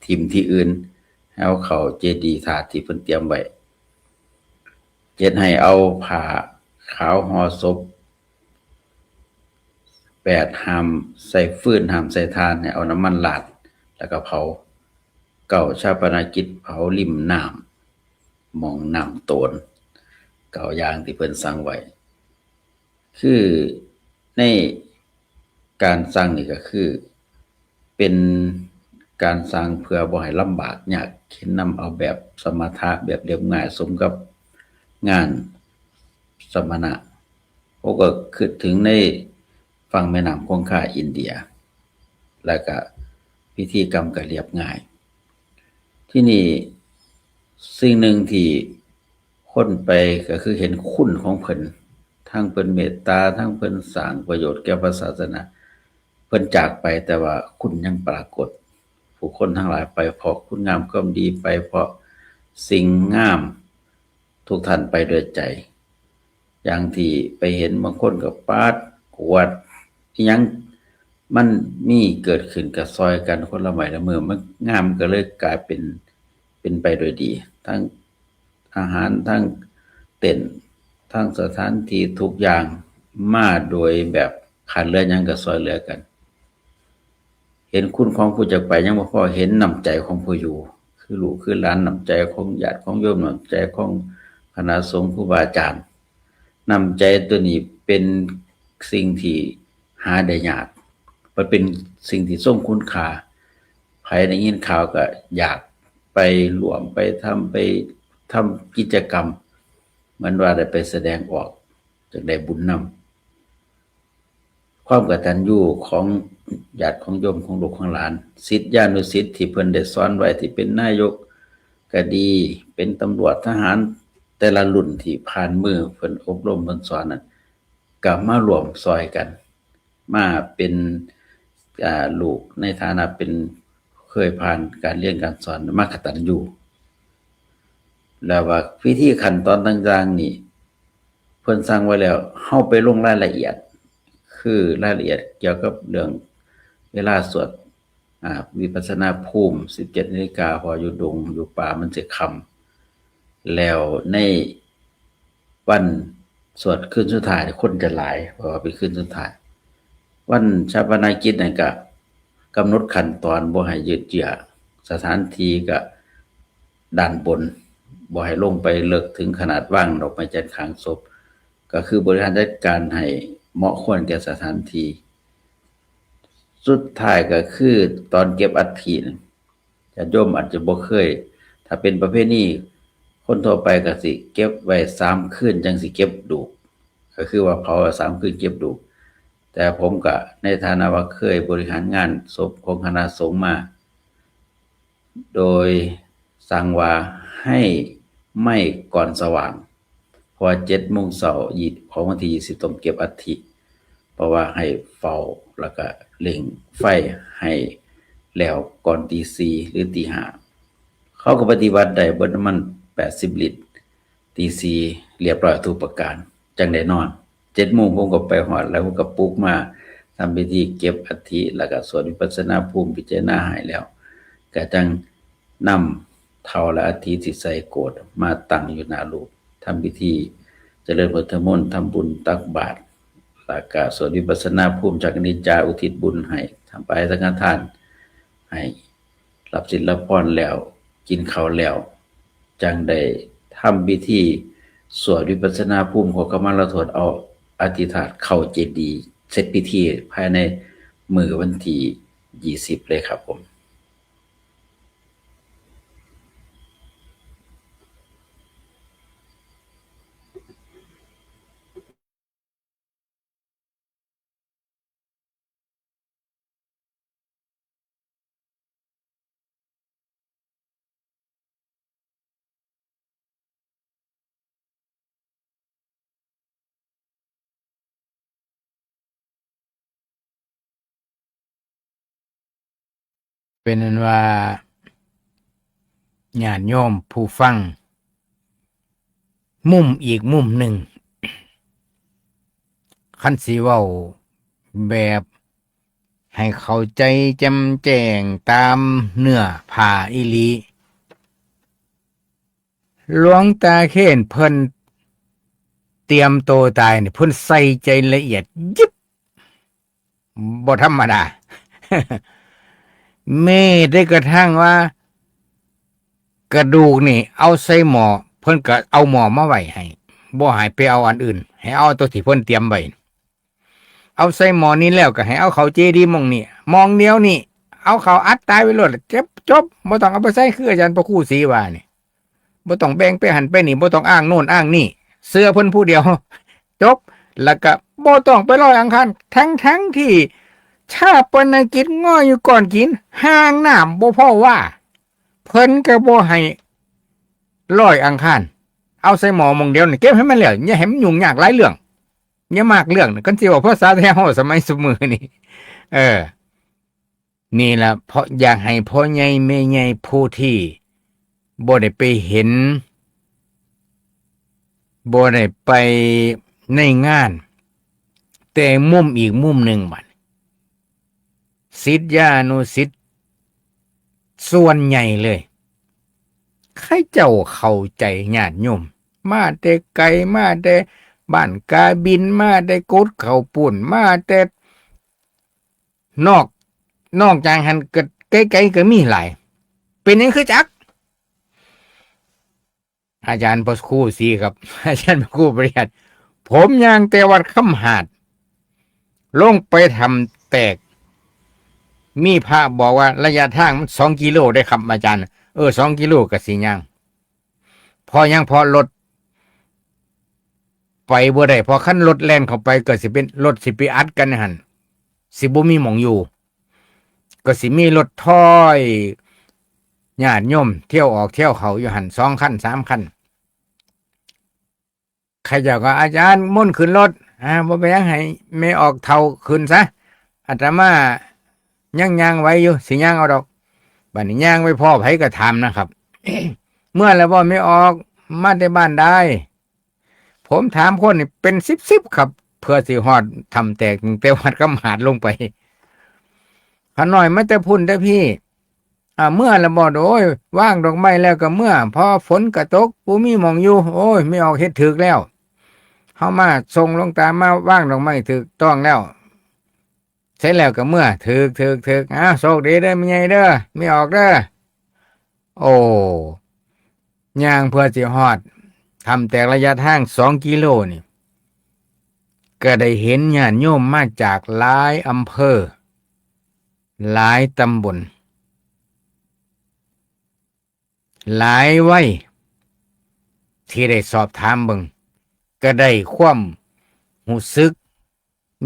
ถิ่มที่อื่น ให้เอาเข้าเจดีย์ธาตุที่เพิ่นเตรียมไว้ เจ็ด ให้เอาผ้าขาวห่อศพ แปด ห้ามใส่ฟืน ห้ามใส่ถ่าน ให้เอาน้ำมันราด แล้วก็เผา เก้า ฌาปนกิจ เผาริมน้ำ หม่องน้ำโตน เก้าอย่างที่เพิ่นสั่งไว้ คือในการสั่งนี่ก็คือ เป็นการสั่งเพื่อบ่ให้ลำบากยากเข็ญนำ เอาแบบสมถะ แบบเรียบง่าย สมกับงานสมณะ ผมก็คิดถึงในฝั่งแม่น้ำคงคาอินเดีย แล้วก็พิธีกรรมก็เรียบง่าย ที่นี่สิ่งหนึ่งที่คนไปก็คือเห็นคุณของเพิ่น ทั้งเพิ่นเมตตา ทั้งเพิ่นสร้างประโยชน์แก่พระศาสนา เพิ่นจากไปแต่ว่าคุณยังปรากฏ ผู้คนทั้งหลายไปเพราะคุณงามความดี ไปเพราะสิ่งงาม ทุกท่านไปด้วยใจ อย่างที่ไปเห็นบางคนก็ปาดกวาดอิหยัง มันมีเกิดขึ้นก็ซ่อยกันคนละไม้ละมือ มันงามก็เลยกลายเป็น เป็นไปโดยดี ทั้งอาหาร ทั้งเต็นท์ ทั้งสถานที่ ทุกอย่างมาโดยแบบขาดเหลือหยังก็ซ่อยเหลือกัน เห็นคุณของผู้จากไปยังบ่พอ เห็นน้ำใจของผู้อยู่ คือลูกคือหลาน น้ำใจของญาติของโยม น้ำใจของคณะสงฆ์ครูบาอาจารย์ น้ำใจตัวนี้เป็นสิ่งที่หาได้ยาก มันเป็นสิ่งที่ทรงคุณค่า ไผได้ยินข่าวก็อยากไปร่วม ไปทำ ไปทำกิจกรรม เหมือนว่าได้ไปแสดงออก จักได้บุญนำ ความกตัญญูของญาติของโยม ของลูกของหลาน ศิษยานุศิษย์ที่เพิ่นได้สอนไว้ ที่เป็นนายกก็ดี เป็นตำรวจทหาร แต่ละรุ่นที่ผ่านมือเพิ่นอบรมเพิ่นสอนนั้น ก็มาร่วมซ่อยกัน มาเป็น อ่า ลูกในฐานะเป็นเคยผ่านการเรียนการสอน มากตัญญู แล้วว่าพิธีขั้นตอนต่างๆนี่ เพิ่นสั่งไว้แล้ว เฮาไปลงรายละเอียด คือรายละเอียดเกี่ยวกับเรื่องเวลาสวด อ่า วิปัสสนาภูมิ สิบเจ็ดนาฬิกา เพราะอยู่ดงอยู่ป่ามันสิค่ำ แล้วในวันสวดคืนสุดท้ายคนจะหลาย เพราะว่าเป็นคืนสุดท้าย วันฌาปนกิจนั่นก็กำหนดขั้นตอนบ่ให้ยืดเยื้อ สถานที่ก็ด้านบน บ่ให้ลงไปเลิกถึงขนาดวางดอกไม้จันทร์ข้างศพ ก็คือบริหารจัดการให้เหมาะควรแก่สถานที่ สุดท้ายก็คือตอนเก็บอัฐิน่ะ ญาติโยมอาจจะบ่เคย ถ้าเป็นประเพณี คนทั่วไปก็สิเก็บไว้สามคืนจั่งสิเก็บดูก ก็คือว่าเผาสามคืนเก็บดูก แต่ผมก็ในฐานะว่าเคยบริหารงานศพของคณะสงฆ์มา โดยสั่งว่าให้ไหม้ก่อนสว่าง เพราะว่าเจ็ดโมงเช้ายี่ ของวันที่ยี่สิบต้องเก็บอัฐิ เพราะว่าให้เฝ้าแล้วก็เร่งไฟให้แล้วก่อนตีสี่หรือตีห้า เขาก็ปฏิบัติได้เบิดน้ำมันแปดสิบลิตร ตีสี่เรียบร้อยทุกประการ จั่งได้นอน เจ็ดโมงผมก็ไปฮอด แล้วผมก็ปลุกมาทำพิธีเก็บอัฐิ แล้วก็สวดวิปัสสนาภูมิพิจารณาให้แล้ว ก็จั่งนำเถ้าและอัฐิที่ใส่โกศมาตั้งอยู่หน้ารูป ทำพิธีเจริญพุทธมนต์ ทำบุญตักบาตร แล้วก็สวดวิปัสสนาภูมิ ชักอนิจจา อุทิศบุญให้ ถวายสังฆทาน ให้รับศีลรับพรแล้ว กินข้าวแล้ว จั่งได้ทำพิธีสวดวิปัสสนาภูมิ ขอขมาลาโทษ เอาอัฐิธาตุเข้าเจดีย์ เสร็จพิธีภายในมื้อวันที่ยี่สิบเลยครับผม เป็นอันว่า ญาติโยมผู้ฟัง มุมอีกมุมหนึ่ง คันสิเว้าแบบให้เข้าใจแจ่มแจ้งตามเนื้อผ้าอีหลี หลวงตาเคนเพิ่นเตรียมโตตายนี่ เพิ่นใส่ใจละเอียดยิบ บ่ธรรมดา แม้แต่กระทั่งว่า กระดูกนี่เอาใส่หม้อ เพิ่นก็เอาหม้อมาไว้ให้ บ่ให้ไปเอาอันอื่น ให้เอาตัวที่เพิ่นเตรียมไว้ เอาใส่หม้อนี้แล้วก็ให้เอาเข้าเจดีย์หม่องนี้ หม่องเดียวนี่ เอาเข้าอัดตายไว้โลด จบ จบ บ่ต้องเอาไปใส่ คืออาจารย์พระครูศรีว่านี่ บ่ต้องแบ่งไปหั่นไปนี่ บ่ต้องอ้างโน่นอ้างนี่ เชื่อเพิ่นผู้เดียว จบ แล้วก็บ่ต้องไปลอยอังคาร ทั้งๆที่ฌาปนกิจง่อยอยู่ก้อนกิน ห้างน้ำบ่พอว่า เพิ่นก็บ่ให้ลอยอังคาร เอาใส่หม้อหม่องเดียวนี่ เก็บให้มันแล้ว อย่าให้มันยุ่งยากหลายเรื่อง อย่ามากเรื่องนะ คันสิเว้าภาษาไทยเฮาสมัยซุมื้อนี่ เออ นี่ล่ะ เพราะอยากให้พ่อใหญ่แม่ใหญ่ผู้ที่บ่ได้ไปเห็น บ่ได้ไปในงาน แต่มุมอีกมุมหนึ่งบัด ศิษยานุศิษย์ส่วนใหญ่เลย เขาเจ้าเข้าใจญาติโยม มาแต่ไกล มาแต่บ้านกาบิน มาแต่กุดข้าวปุ้น มาแต่นอก นอกจากหั้นก็ไกลๆก็มีหลาย เป็นหยังคือจัก อาจารย์พระครูศรีครับ อาจารย์พระครูปริยัติ ผมย่างแต่วัดคำหาด ลงไปถ้ำแตก มีพระบอกว่าระยะทางมันสองกิโลได้ครับอาจารย์ เออ สองกิโลก็สิย่าง เพราะหยัง เพราะรถไปบ่ได้ เพราะคันรถแล่นเข้าไปก็สิเป็น รถสิไปอัดกันหั่น สิบ่มีหม่องอยู่ ก็สิมีรถถอยญาติโยมเที่ยวออกเที่ยวเข้าอยู่หั่น สองคัน สามคัน เขาเจ้าก็ "อาจารย์มนต์ขึ้นรถ" "อ่า บ่เป็นหยัง ให้แม่ออกเฒ่าขึ้นซะ อาตมายังย่างไหวอยู่ สิย่างเอาดอก" บัดนี้ย่างไปพ้อไผก็ถามนะครับ "เมื่อแล้วบ่แม่ออก มาแต่บ้านใด" ผมถามคนนี่เป็นสิบๆ ครับ เพื่อสิฮอดถ้ำแตกตั้งแต่วัดคำหาดลงไป ข้าน้อยมาแต่พุ้นเด้อพี่ อ่า เมือละบ่ โอ้ย วางดอกไม้แล้วก็เมือ เพราะฝนก็ตก บ่มีหม่องอยู่ โอ้ย แม่ออกเฮ็ดถูกแล้ว เฮามาส่งหลวงตามาวางดอกไม้ถูกต้องแล้ว เสร็จแล้วก็เมือ ถูก ถูก ถูก อ้าว โชคดีเด้อแม่ใหญ่เด้อ แม่ออกเด้อ โอ้ ย่างเพื่อสิฮอดถ้ำแตกระยะทางสองกิโลนี่ ก็ได้เห็นญาติโยมมาจากหลายอำเภอ หลายตำบล หลายวัย ที่ได้สอบถามเบิ่ง ก็ได้ความรู้สึก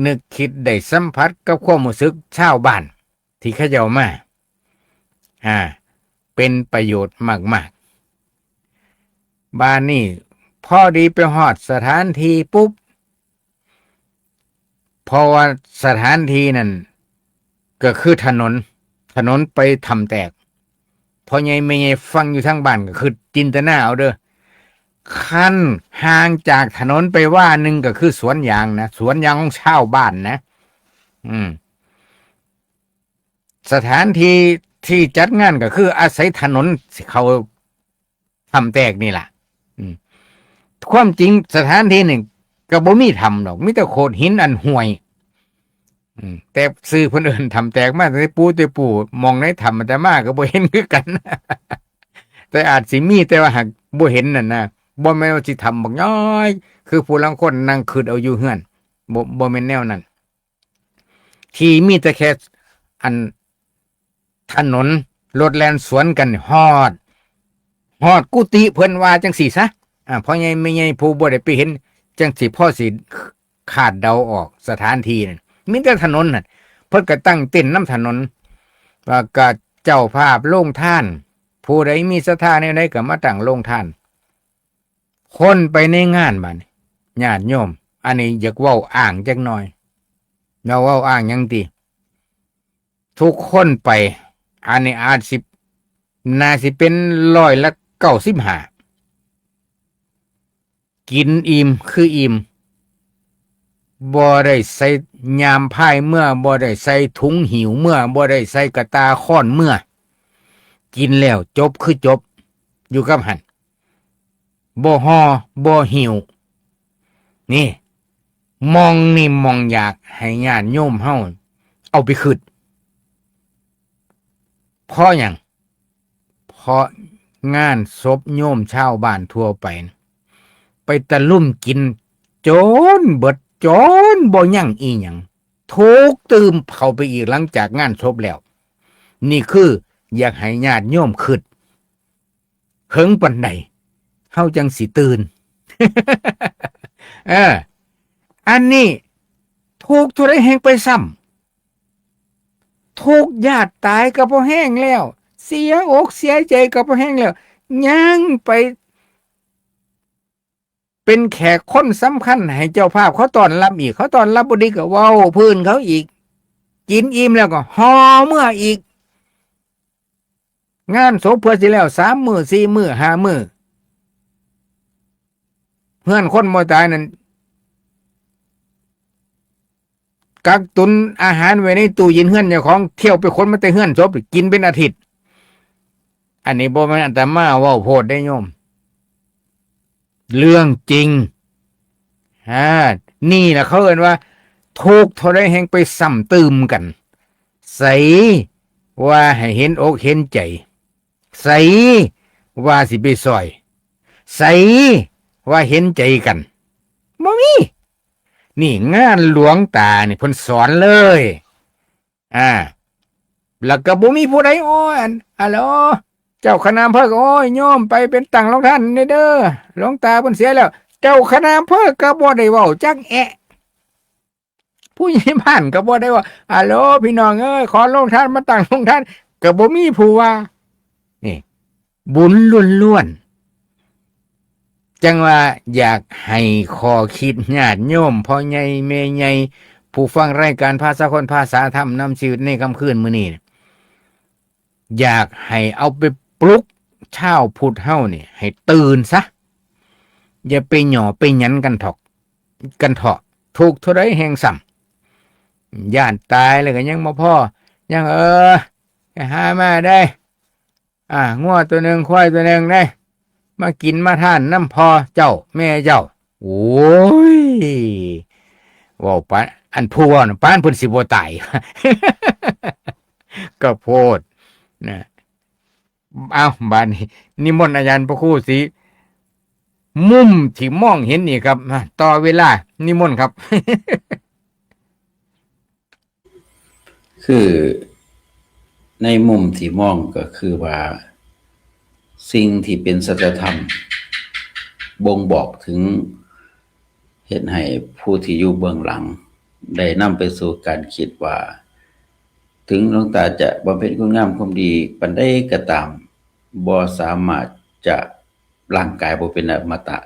นึกคิดได้สัมผัสกับความรู้สึกชาวบ้านที่เขาเจ้ามา อ่า เป็นประโยชน์มากๆ บาดนี้พอดีไปฮอดสถานที่ปุ๊บ เพราะว่าสถานที่นั่นก็คือถนน ถนนไปถ้ำแตก พ่อใหญ่แม่ใหญ่ฟังอยู่ทางบ้านก็คือจินตนาเอาเด้อ คันห่างจากถนนไปว่าหนึ่งก็คือสวนยางนะ สวนยางของชาวบ้านนะ อืม สถานที่ที่จัดงานก็คืออาศัยถนนสิเข้าถ้ำแตกนี่ล่ะ อืม ความจริงสถานที่นี่ก็บ่มีถ้ำดอก มีแต่โขดหินอันห้วย อืม แต่ชื่อเพิ่นเอิ้นถ้ำแตกมาแต่ปู่แต่ปู่ หม่องในถ้ำอาตมาก็บ่เห็นคือกัน แต่อาจสิมี แต่ว่าหากบ่เห็นนั่นนะ บ่แม่นว่าสิถ้ำบักย้อย คือผู้ลางคนนั่งคิดเอาอยู่เฮือน บ่ บ่แม่นแนวนั้น ที่มีแต่แค่อันถนนรถแล่นสวนกันนี่ ฮอด ฮอดกุฏิเพิ่นว่าจั่งซี้ซะ อ่า พ่อใหญ่แม่ใหญ่ผู้บ่ได้ไปเห็นจั่งสิพอสิคาดเดาออกสถานที่นั่น มีแต่ถนนน่ะ เพิ่นก็ตั้งเต็นท์นำถนน แล้วก็เจ้าภาพโรงทาน ผู้ใดมีศรัทธาแนวใดก็มาตั้งโรงทาน คนไปในงานบัดนี้ ญาติโยม อันนี้อยากเว้าอ้างจักหน่อย เราเว้าอ้างหยังติ ทุกคนไป อันนี้อาจสิ น่าสิเป็นร้อยละเก้าสิบห้า กินอิ่มคืออิ่ม บ่ได้ใส่ยามพายเมือ บ่ได้ใส่ถุงหิ้วเมือ บ่ได้ใส่กะต่าค้อนเมือ กินแล้วจบคือจบ อยู่กับหั่น บ่ห่อ บ่หิ้ว นี่ หม่องนี่หม่องอยากให้ญาติโยมเฮาเอาไปคิด เพราะหยัง เพราะงานศพโยมชาวบ้านทั่วไป ไปตะลุมกินจนเบิด จนบ่ยังอีหยัง ถูกตื่มเข้าไปอีกหลังจากงานศพแล้ว นี่คืออยากให้ญาติโยมคิด เหิงปานใด เฮาจั่งสิตื่น เออ อันนี้ถูกเท่าใดแฮ่งไปซ้ำ ถูกญาติตายก็พอแฮงแล้ว เสียอกเสียใจก็พอแฮงแล้ว ยังไปเป็นแขกคนสำคัญให้เจ้าภาพเขาต้อนรับอีก เขาต้อนรับบ่ดีก็เว้าพื้นเขาอีก กินอิ่มแล้วก็ห่อเมืออีก งานศพเพิ่นสิแล้วสามมื้อ สี่มื้อ ห้ามื้อ เฮือนคนบ่ตายนั่น กักตุนอาหารไว้ในตู้เย็นเฮือนเจ้าของ เที่ยวไปขนมาแต่เฮือนศพ กินเป็นอาทิตย์ อันนี้บ่แม่นอาตมาเว้าโพดเด้โยม เรื่องจริง อ่า นี่ล่ะเขาเอิ้นว่า ถูกเท่าใดแฮ่งไปซ้ำตื่มกัน ไสว่าให้เห็นอกเห็นใจ ไสว่าสิไปซ่อย ไสว่าเห็นใจกัน บ่มี นี่งานหลวงตานี่เพิ่นสอนเลย อ่า แล้วก็บ่มีผู้ใด โอ้ย อัน ฮัลโหล เจ้าคณะอำเภอก็ โอ้ย โยมไปเป็นตั้งโรงทานแหน่เด้อ หลวงตาเพิ่นเสียแล้ว เจ้าคณะอำเภอก็บ่ได้เว้าจักแอะ ผู้ใหญ่บ้านก็บ่ได้ว่า ฮัลโหล พี่น้องเอ้ย ขอโรงทานมาตั้งโรงทาน ก็บ่มีผู้ว่า นี่ บุญล้วนๆ จั่งว่าอยากให้ข้อคิดญาติโยม พ่อใหญ่แม่ใหญ่ ผู้ฟังรายการภาษาคนภาษาธรรมนำชีวิตในค่ำคืนมื้อนี้ อยากให้เอาไปปลุกชาวพุทธเฮานี่ให้ตื่นซะ อย่าไปหย่อไปหยันกันเถาะ กันเถาะ ถูกเท่าใดแฮ่งซ้ำ ย้านตายแล้วก็ยังบ่พอ ยังเออ ไปหามาได้ อ่า งัวตัวหนึ่ง ควายตัวหนึ่งได้ มากินมาทานนำพ่อเจ้าแม่เจ้า โอ้ย เว้าปาน อันผู้เว้าน่ะ ปานเพิ่นสิบ่ตาย ก็โพดนะ เอา บาดนี้ นิมนต์อาจารย์พระครูศรี มุมที่มองเห็นนี่ครับ มา ต่อเวลา นิมนต์ครับ คือในมุมที่มองก็คือว่า สิ่งที่เป็นสัจธรรม บ่งบอกถึง เฮ็ดให้ผู้ที่อยู่เบื้องหลัง ได้นำไปสู่การคิดว่า ถึงหลวงตาจะบำเพ็ญคุณงามความดีปานใดก็ตาม บ่สามารถจะ ร่างกายบ่เป็นอมตะ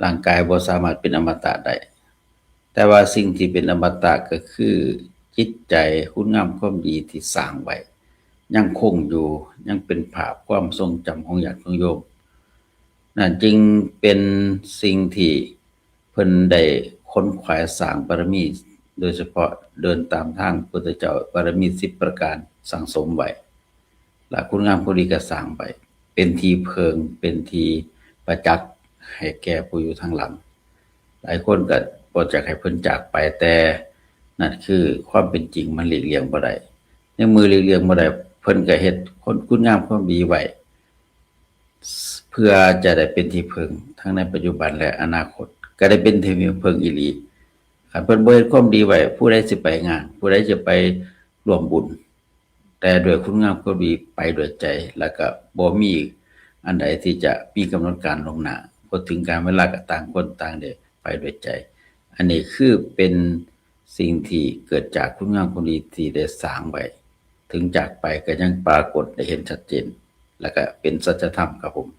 ร่างกายบ่สามารถเป็นอมตะได้ แต่ว่าสิ่งที่เป็นอมตะก็คือจิตใจคุณงามความดีที่สร้างไว้ ยังคงอยู่ ยังเป็นภาพความทรงจำของญาติของโยม นั่นจึงเป็นสิ่งที่เพิ่นได้ขนขวายสร้างบารมี โดยเฉพาะเดินตามทางพุทธเจ้า บารมีสิบประการสั่งสมไว้ และคุณงามความดีก็สร้างไว้ เป็นที่เพิ่ง เป็นที่ประจักษ์ให้แก่ผู้อยู่ทางหลัง หลายคนก็บ่อยากให้เพิ่นจากไป แต่นั่นคือความเป็นจริง มันหลีกเลี่ยงบ่ได้ ในเมื่อหลีกเลี่ยงบ่ได้ เพิ่นก็เฮ็ดคุณ คุณงามความดีไว้ เพื่อจะได้เป็นที่เพิ่งทั้งในปัจจุบันและอนาคต ก็ได้เป็นที่เพิ่งอีหลี คันเพิ่นบ่เฮ็ดความดีไว้ ผู้ใดสิไปงาน ผู้ใดจะไปร่วมบุญ แต่ด้วยคุณงามความดีไปด้วยใจ แล้วก็บ่มีอันใดที่จะมีกำหนดการล่วงหน้า พอถึงกาลเวลาก็ต่างคนต่างได้ไปด้วยใจ อันนี้คือเป็นสิ่งที่เกิดจากคุณงามความดีที่ได้สร้างไว้ ถึงจากไปก็ยังปรากฏได้เห็นชัดเจน แล้วก็เป็นสัจธรรมครับผม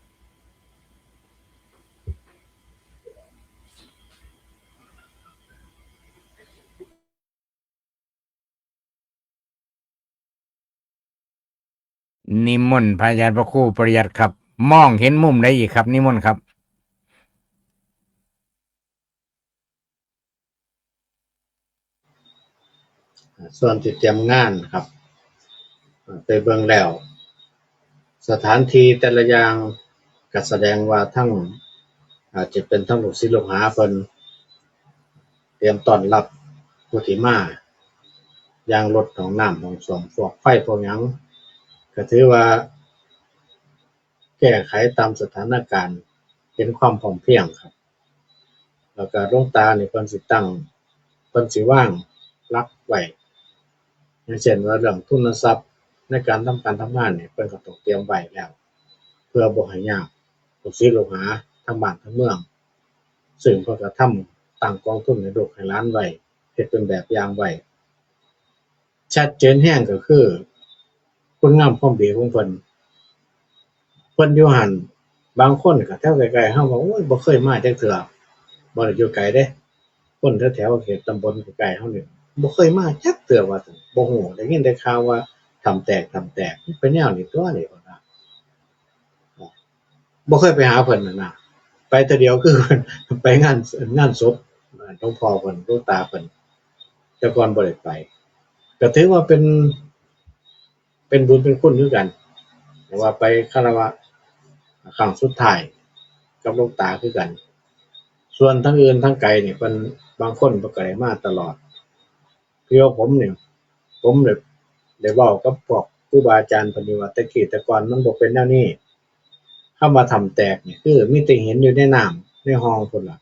นิมนต์พระอาจารย์พระครูปริยัติครับ มองเห็นมุมใดอีกครับ นิมนต์ครับ ส่วนที่เตรียมงานครับ ไปเบิ่งแล้ว สถานที่แต่ละอย่างก็แสดงว่าทั้ง อาจจะเป็นทั้งลูกศิษย์ลูกหาเพิ่น เตรียมต้อนรับผู้ที่มา อย่างรถห้องน้ำห้องส้วม พวกไฟพวกหยัง ก็ถือว่า แก้ไขตามสถานการณ์ เป็นความพร้อมเพรียงครับ แล้วก็หลวงตานี่เพิ่นสิตั้ง เพิ่นสิวางหลักไว้ อย่างเช่นว่าเรื่องทุนทรัพย์ในการทำการทำงานนี่ เพิ่นก็ต้องเตรียมไว้แล้ว เพื่อบ่ให้ยาก ลูกศิษย์ลูกหาทั้งบ้านทั้งเมือง ซึ่งเพิ่นก็ทำตั้งกองทุนให้ลูกให้หลานไว้ เฮ็ดเป็นแบบอย่างไว้ ชัดเจนแฮงก็คือ คุณงามความดีของเพิ่น เพิ่นอยู่หั่น บางคนก็แถวใกล้ๆเฮาว่า โอ้ย บ่เคยมาจักเทื่อ บ่ได้อยู่ไกลเด้ คนแถวๆเขตตำบลใกล้ๆเฮานี่ บ่เคยมาจักเทื่อว่าซั่น บ่ฮู้ ได้ยินแต่ข่าวว่าถ้ำแตก ถ้ำแตก มันเป็นแนวนี้ตั๊วนี่ ว่าซั่น บ่เคยไปหาเพิ่นน่ะนะ ไปเทื่อเดียวคือไปงาน งานศพหลวงพ่อเพิ่น หลวงตาเพิ่น แต่ก่อนบ่ได้ไป ก็ถือว่าเป็น เป็นบุญเป็นคุณคือกัน เพราะว่าไปคารวะครั้งสุดท้ายกับหลวงตาคือกัน ส่วนทางอื่นทางไกลนี่เพิ่น บางคนเพิ่นก็ได้มาตลอด คือว่าผมนี่ ผมได้ ได้เว้ากับพวกครูบาอาจารย์เพิ่นอยู่ว่า แต่กี้แต่ก่อนมันบ่เป็นแนวนี้ คำว่าถ้ำแตกนี่คือมีแต่หินอยู่ในน้ำในห้องพุ้นล่ะ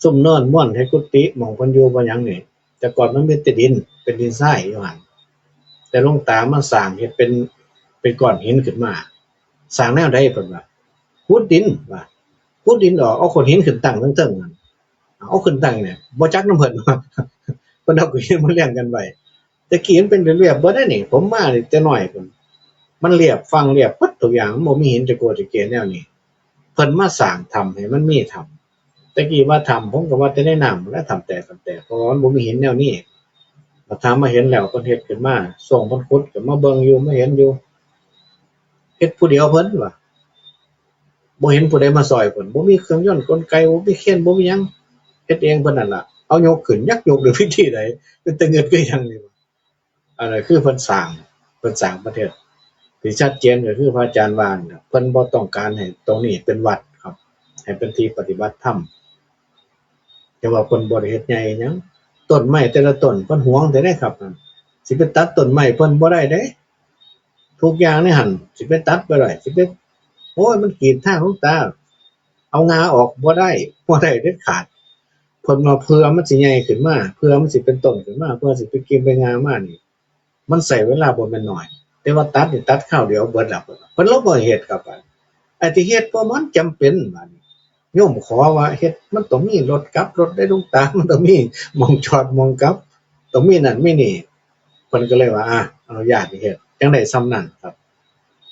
ซุมเนินม่วนเฮ็ดกุฏิหม่องเพิ่นอยู่บ่หยังนี่ แต่ก่อนมันมีแต่ดิน เป็นดินทรายอยู่หั่น แต่หลวงตามาสร้างเฮ็ดเป็น เป็นก้อนหินขึ้นมา สร้างแนวใดเพิ่นว่า ขุดดินว่า ขุดดินออก เอาก้อนหินขึ้นตั้งเทิงๆนั่น เอาขึ้นตั้งเนี่ย บ่จักนำเพิ่นว่า เพิ่นเอาก้อนหินมาเรียงกันไว้ แต่กี้มันเป็นเรียบๆเบิดเด้นี่ ผมมานี่แต่น้อยพุ้น มันเรียบ ฝั่งเรียบเบิดทุกอย่าง มันบ่มีหินตะกัวตะเกียแนวนี้ เพิ่นมาสร้างถ้ำให้มันมีถ้ำ แต่กี้ว่าถ้ำ ผมก็ว่าแต่ในน้ำ และถ้ำแตก ถ้ำแตก เพราะว่ามันบ่มีหินแนวนี้ บัดถ้ามาเห็นแล้ว เพิ่นเฮ็ดขึ้นมา ช่วงเพิ่นขุดก็มาเบิ่งอยู่ มาเห็นอยู่ เฮ็ดผู้เดียวเพิ่นว่า บ่เห็นผู้ใดมาซ่อยเพิ่น บ่มีเครื่องยนต์กลไก บ่มีเครน บ่มีหยัง เฮ็ดเองเพิ่นนั่นล่ะ เอายกขึ้น จักยกด้วยวิธีใด เป็นตาเงิดคือหยังนี่ อันนั้นคือเพิ่นสร้าง เพิ่นสร้างประเทศ ที่ชัดเจนก็คือพระอาจารย์ว่าน่ะ เพิ่นบ่ต้องการให้ตรงนี้เป็นวัดครับ ให้เป็นที่ปฏิบัติธรรม แต่ว่าเพิ่นบ่ได้เฮ็ดใหญ่หยัง ต้นไม้แต่ละต้นเพิ่นหวงแต่ได้ครับ สิไปตัดต้นไม้เพิ่นบ่ได้เด้ ทุกอย่างในหั่นสิไปตัดบ่ได้ สิไป โอ้ย มันกีดทางหลวงตา เอางาออกบ่ได้ บ่ได้เด็ดขาด เพิ่นว่าเพื่อมันสิใหญ่ขึ้นมา เพื่อมันสิเป็นต้นขึ้นมา เพื่อสิเป็นกิ่งเป็นงามานี่ มันใช้เวลาบ่แม่นน้อย แต่ว่าตัดนี่ตัดคราวเดียวเบิดแล้ว เพิ่นว่า เพิ่นลงบ่เฮ็ดครับ บัดไอ้ที่เฮ็ดเพราะมันจำเป็น บัดนี้โยมขอว่าเฮ็ดมันต้องมีรถกลับรถได้หลวงตา มันต้องมีหม่องจอดหม่องกลับ ต้องมีนั่นมีนี่ เพิ่นก็เลยว่า อ่ะ อนุญาตให้เฮ็ด จั่งได้ส่ำนั้นครับ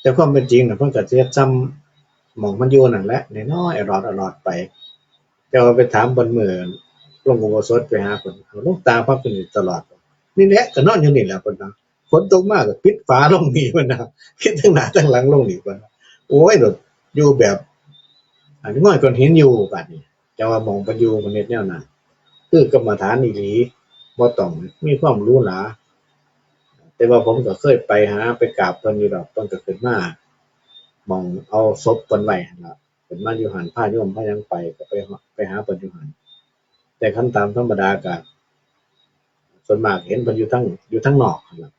แต่ความเป็นจริงน่ะ เพิ่นก็สิเฮ็ดส่ำหม่องมันอยู่นั่นแหละ น้อยๆ อลอดๆ ไป แต่ว่าไปถามเพิ่นมื้อลงอุโบสถไปหาเพิ่น หลวงตาพาไปนี่ตลอด นี่แหละ ก็นอนอยู่นี่แหละ เพิ่นว่า ฝนตกมาก็ปิดฝาลงนี่ เพิ่นว่า ปิดทั้งหน้าทั้งหลังลงนี่ เพิ่นว่า โอ้ย แบบ อยู่แบบ อันนี้ง่อยก้อนหินอยู่บัดนี้ แต่ว่าหม่องเพิ่นอยู่เพิ่นเฮ็ดแนวนั้น คือกรรมฐานอีหลี บ่ต้องมีความหรูหรา แต่ว่าผมก็เคยไปหาไปกราบเพิ่นอยู่ดอก เพิ่นก็ขึ้นมา หม่องเอาศพเพิ่นไว้หั่นล่ะ ขึ้นมาอยู่หั่น พาโยมพาหยังไป ก็ไป ไปหาเพิ่นอยู่หั่น แต่คันตามธรรมดาก็ ส่วนมากเห็นเพิ่นอยู่ทาง อยู่ทางนอกหั่นล่ะ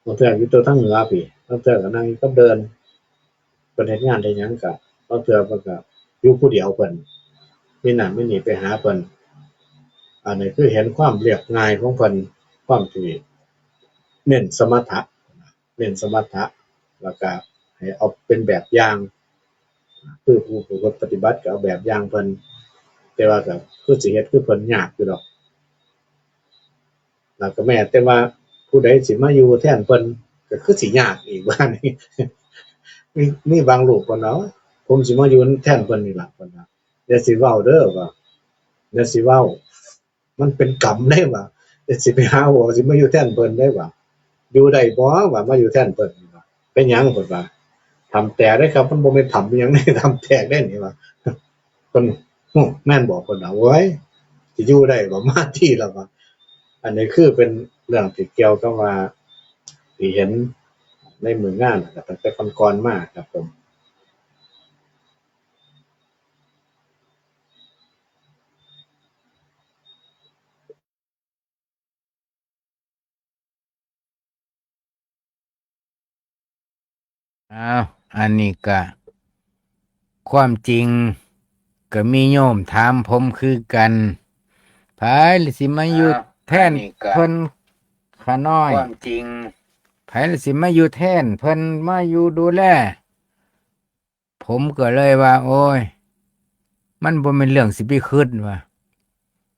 บางเทื่ออยู่ตัวทางเหนือพี้ บางเทื่อก็นั่งอยู่กับเพิ่น เพิ่นเฮ็ดงานเฮ็ดหยังก็ บางเทื่อเพิ่นก็อยู่ผู้เดียวเพิ่น มีนั่นมีนี่ไปหาเพิ่น อันนี้คือเห็นความเรียบง่ายของเพิ่น ความที่เน้นสมถะ เน้นสมถะ แล้วก็ให้เอาเป็นแบบอย่าง คือผู้ประพฤติปฏิบัติก็เอาแบบอย่างเพิ่น แต่ว่าก็คือสิเฮ็ดคือเพิ่นยากอยู่ดอก แล้วก็แม้แต่ว่าผู้ใดสิมาอยู่แทนเพิ่น ก็คือสิยากอีกว่านี่ มี มีบางรูปเพิ่นว่า ผมสิมาอยู่แทนเพิ่นนี่ล่ะ เพิ่นว่า อย่าสิเว้าเด้อ ว่า อย่าสิเว้า มันเป็นกรรมเด้ ว่า อย่าสิไปหาเว้า สิมาอยู่แทนเพิ่นเด้ ว่า อยู่ได้บ่ ว่ามาอยู่แทนเพิ่น ว่า เป็นหยัง เพิ่นว่า ถ้ำแตกเด้ครับ มันบ่แม่นถ้ำอิหยังเด้ ถ้ำแตกเด้นี่ ว่า เพิ่น ฮู้ แม่นบ่ เพิ่นว่า โอ้ย สิอยู่ได้บ่ มาทีละ ว่า อันนี้คือเป็นเรื่องที่เกี่ยวกับว่า ที่เห็นในมื้องาน แล้วก็ตั้งแต่ก่อนๆ มาครับผม อ้าว อันนี้ก็ ความจริงก็มีโยมถามผมคือกัน ไผล่ะสิมาอยู่ อ้าว แทน อันนี้ก็ เพิ่น ขาน้อย ความจริง ไผล่ะสิมาอยู่แทนเพิ่น มาอยู่ดูแล ผมก็เลยว่า โอ้ย มันบ่แม่นเรื่องสิไปคิดว่า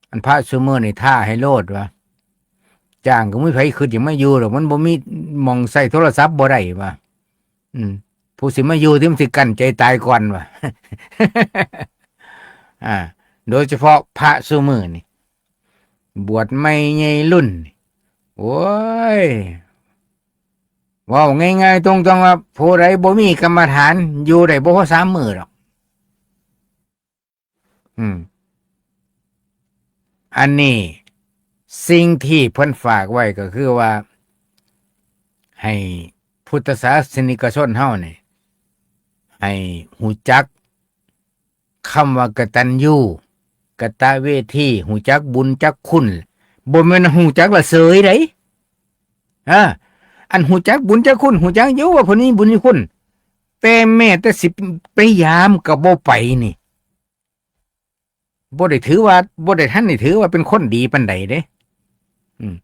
อันพระซุมื้อนี่ท้าให้โลดว่า จ้างก็บ่มีไผคิดอยากมาอยู่ดอก มันบ่มีหม่องใช้โทรศัพท์บ่ได้ว่า อืม ผู้สิมาอยู่ที่มันสิกั้นใจตายก่อนว่า อ่า โดยเฉพาะพระซุมื้อนี่ บวชใหม่ใหญ่รุ่นนี่ โอ้ย เว้าง่ายๆ ตรงๆ ว่า ผู้ใดบ่มีกรรมฐาน อยู่ได้บ่พอสามมื้อดอก อืม อันนี้สิ่งที่เพิ่นฝากไว้ก็คือว่า ให้พุทธศาสนิกชนเฮานี่ ให้ฮู้จักคำว่ากตัญญู กตเวที ฮู้จักบุญจักคุณ บ่แม่นฮู้จักละเสยเด้ อ่า อันฮู้จักบุญจักคุณ ฮู้จักอยู่ว่าเพิ่นมีบุญมีคุณ แต่แม้แต่สิไปยามก็บ่ไปนี่ บ่ได้ถือว่า บ่ได้ทันได้ถือว่าเป็นคนดีปานใดเด้ อืม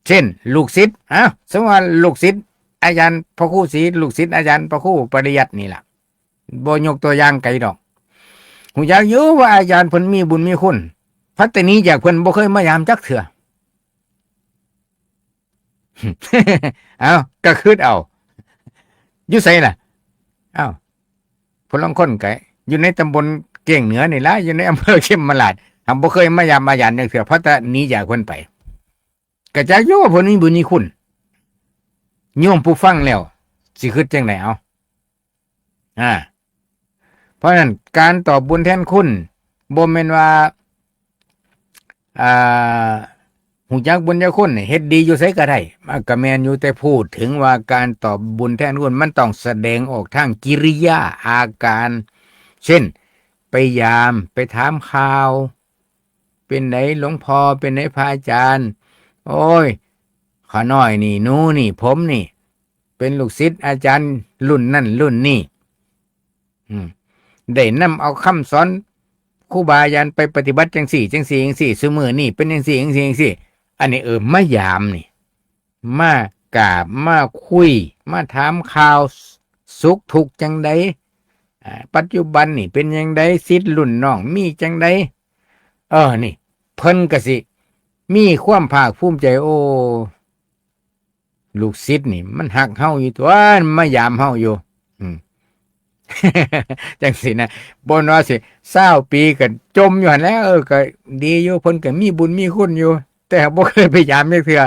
เช่น ลูกศิษย์ อ้าว สมมุติว่าลูกศิษย์อาจารย์พระครูศรี ลูกศิษย์อาจารย์พระครูปริยัตินี่ล่ะ บ่ยกตัวอย่างไกลดอก ฮู้จักอยู่ว่าอาจารย์เพิ่นมีบุญมีคุณ พัดแต่หนีจากเพิ่นบ่เคยมายามจักเทื่อ เอ้า ก็คิดเอา อยู่ไสล่ะ เอ้า ผู้ลางคนก็อยู่ในตำบลเก้งเหนือนี่ล่ะ อยู่ในอำเภอเขมราฐ หากบ่เคยมายามมายามจักเทื่อ พัดแต่หนีจากเพิ่นไป ก็จักอยู่ว่าเพิ่นมีบุญมีคุณ โยมผู้ฟังแล้ว สิคิดจั่งใดเอา อ่า เพราะฉะนั้นการตอบบุญแทนคุณ บ่แม่นว่า อ่า ฮู้จักบุญญาคุณนี่ เฮ็ดดีอยู่ไสก็ได้ มันก็แม่นอยู่ แต่พูดถึงว่าการตอบบุญแทนคุณ มันต้องแสดงออกทางกิริยาอาการ เช่น ไปยาม ไปถามข่าว เป็นไดหลวงพ่อ เป็นไดพระอาจารย์ โอ้ย ข้าน้อยนี่ หนูนี่ ผมนี่ เป็นลูกศิษย์อาจารย์รุ่นนั่นรุ่นนี่ อืม ได้นำเอาคำสอนครูบาอาจารย์ไปปฏิบัติจั่งซี้ จั่งซี้ จั่งซี้ ซุมื้อนี้เป็นจั่งซี้ จั่งซี้ จั่งซี้ อันนี้ เออ มายามนี่ มากราบ มาคุย มาถามข่าวสุขทุกข์จั่งใด อ่า ปัจจุบันนี่เป็นจั่งใด ศิษย์รุ่นน้องมีจั่งใด เออ นี่ เพิ่นก็สิมีความภาคภูมิใจ โอ้ ลูกศิษย์นี่มันฮักเฮาอยู่ตั๊ว มันมายามเฮาอยู่ อืม จั่งซี้นะ บ่ว่าสิซาวปีก็จมอยู่หั่นแหล้ว เออ ก็ดีอยู่ เพิ่นก็มีบุญมีคุณอยู่ แต่บ่เคยไปยามจักเทื่อ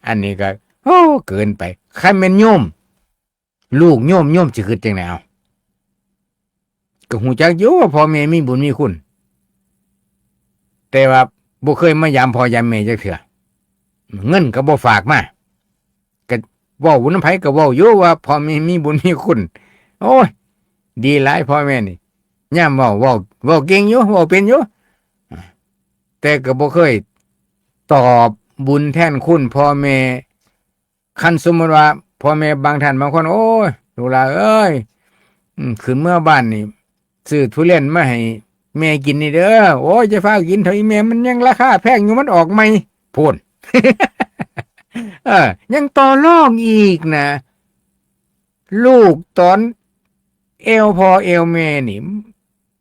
อันนี้ก็ โอ้ เกินไป คันแม่นโยม ลูกโยม โยมสิคิดจั่งใดเอา ก็ฮู้จักอยู่ว่าพ่อแม่มีบุญมีคุณ แต่ว่าบ่เคยมายามพ่อยามแม่จักเทื่อ เงินก็บ่ฝากมา ก็เว้านำไผก็เว้าอยู่ว่าพ่อแม่มีบุญมีคุณ โอ้ย ดีหลายพ่อแม่นี่ ยามเว้า เว้า เว้าเก่งอยู่ เว้าเป็นอยู่ แต่ก็บ่เคยตอบบุญแทนคุณพ่อแม่ คันสมมุติว่าพ่อแม่บางท่านบางคน โอ้ย ลูกหลานเอ้ย อืม ขึ้นเมือบ้านนี่ ซื้อทุเรียนมาให้แม่กินนี่เด้อ โอ้ย อย่าฟ้าวกินเถาะอีแม่ มันยังราคาแพงอยู่ มันออกใหม่พู้น เออ ยังต่อรองอีกนะ ลูกตอนเอวพ่อเอวแม่นี่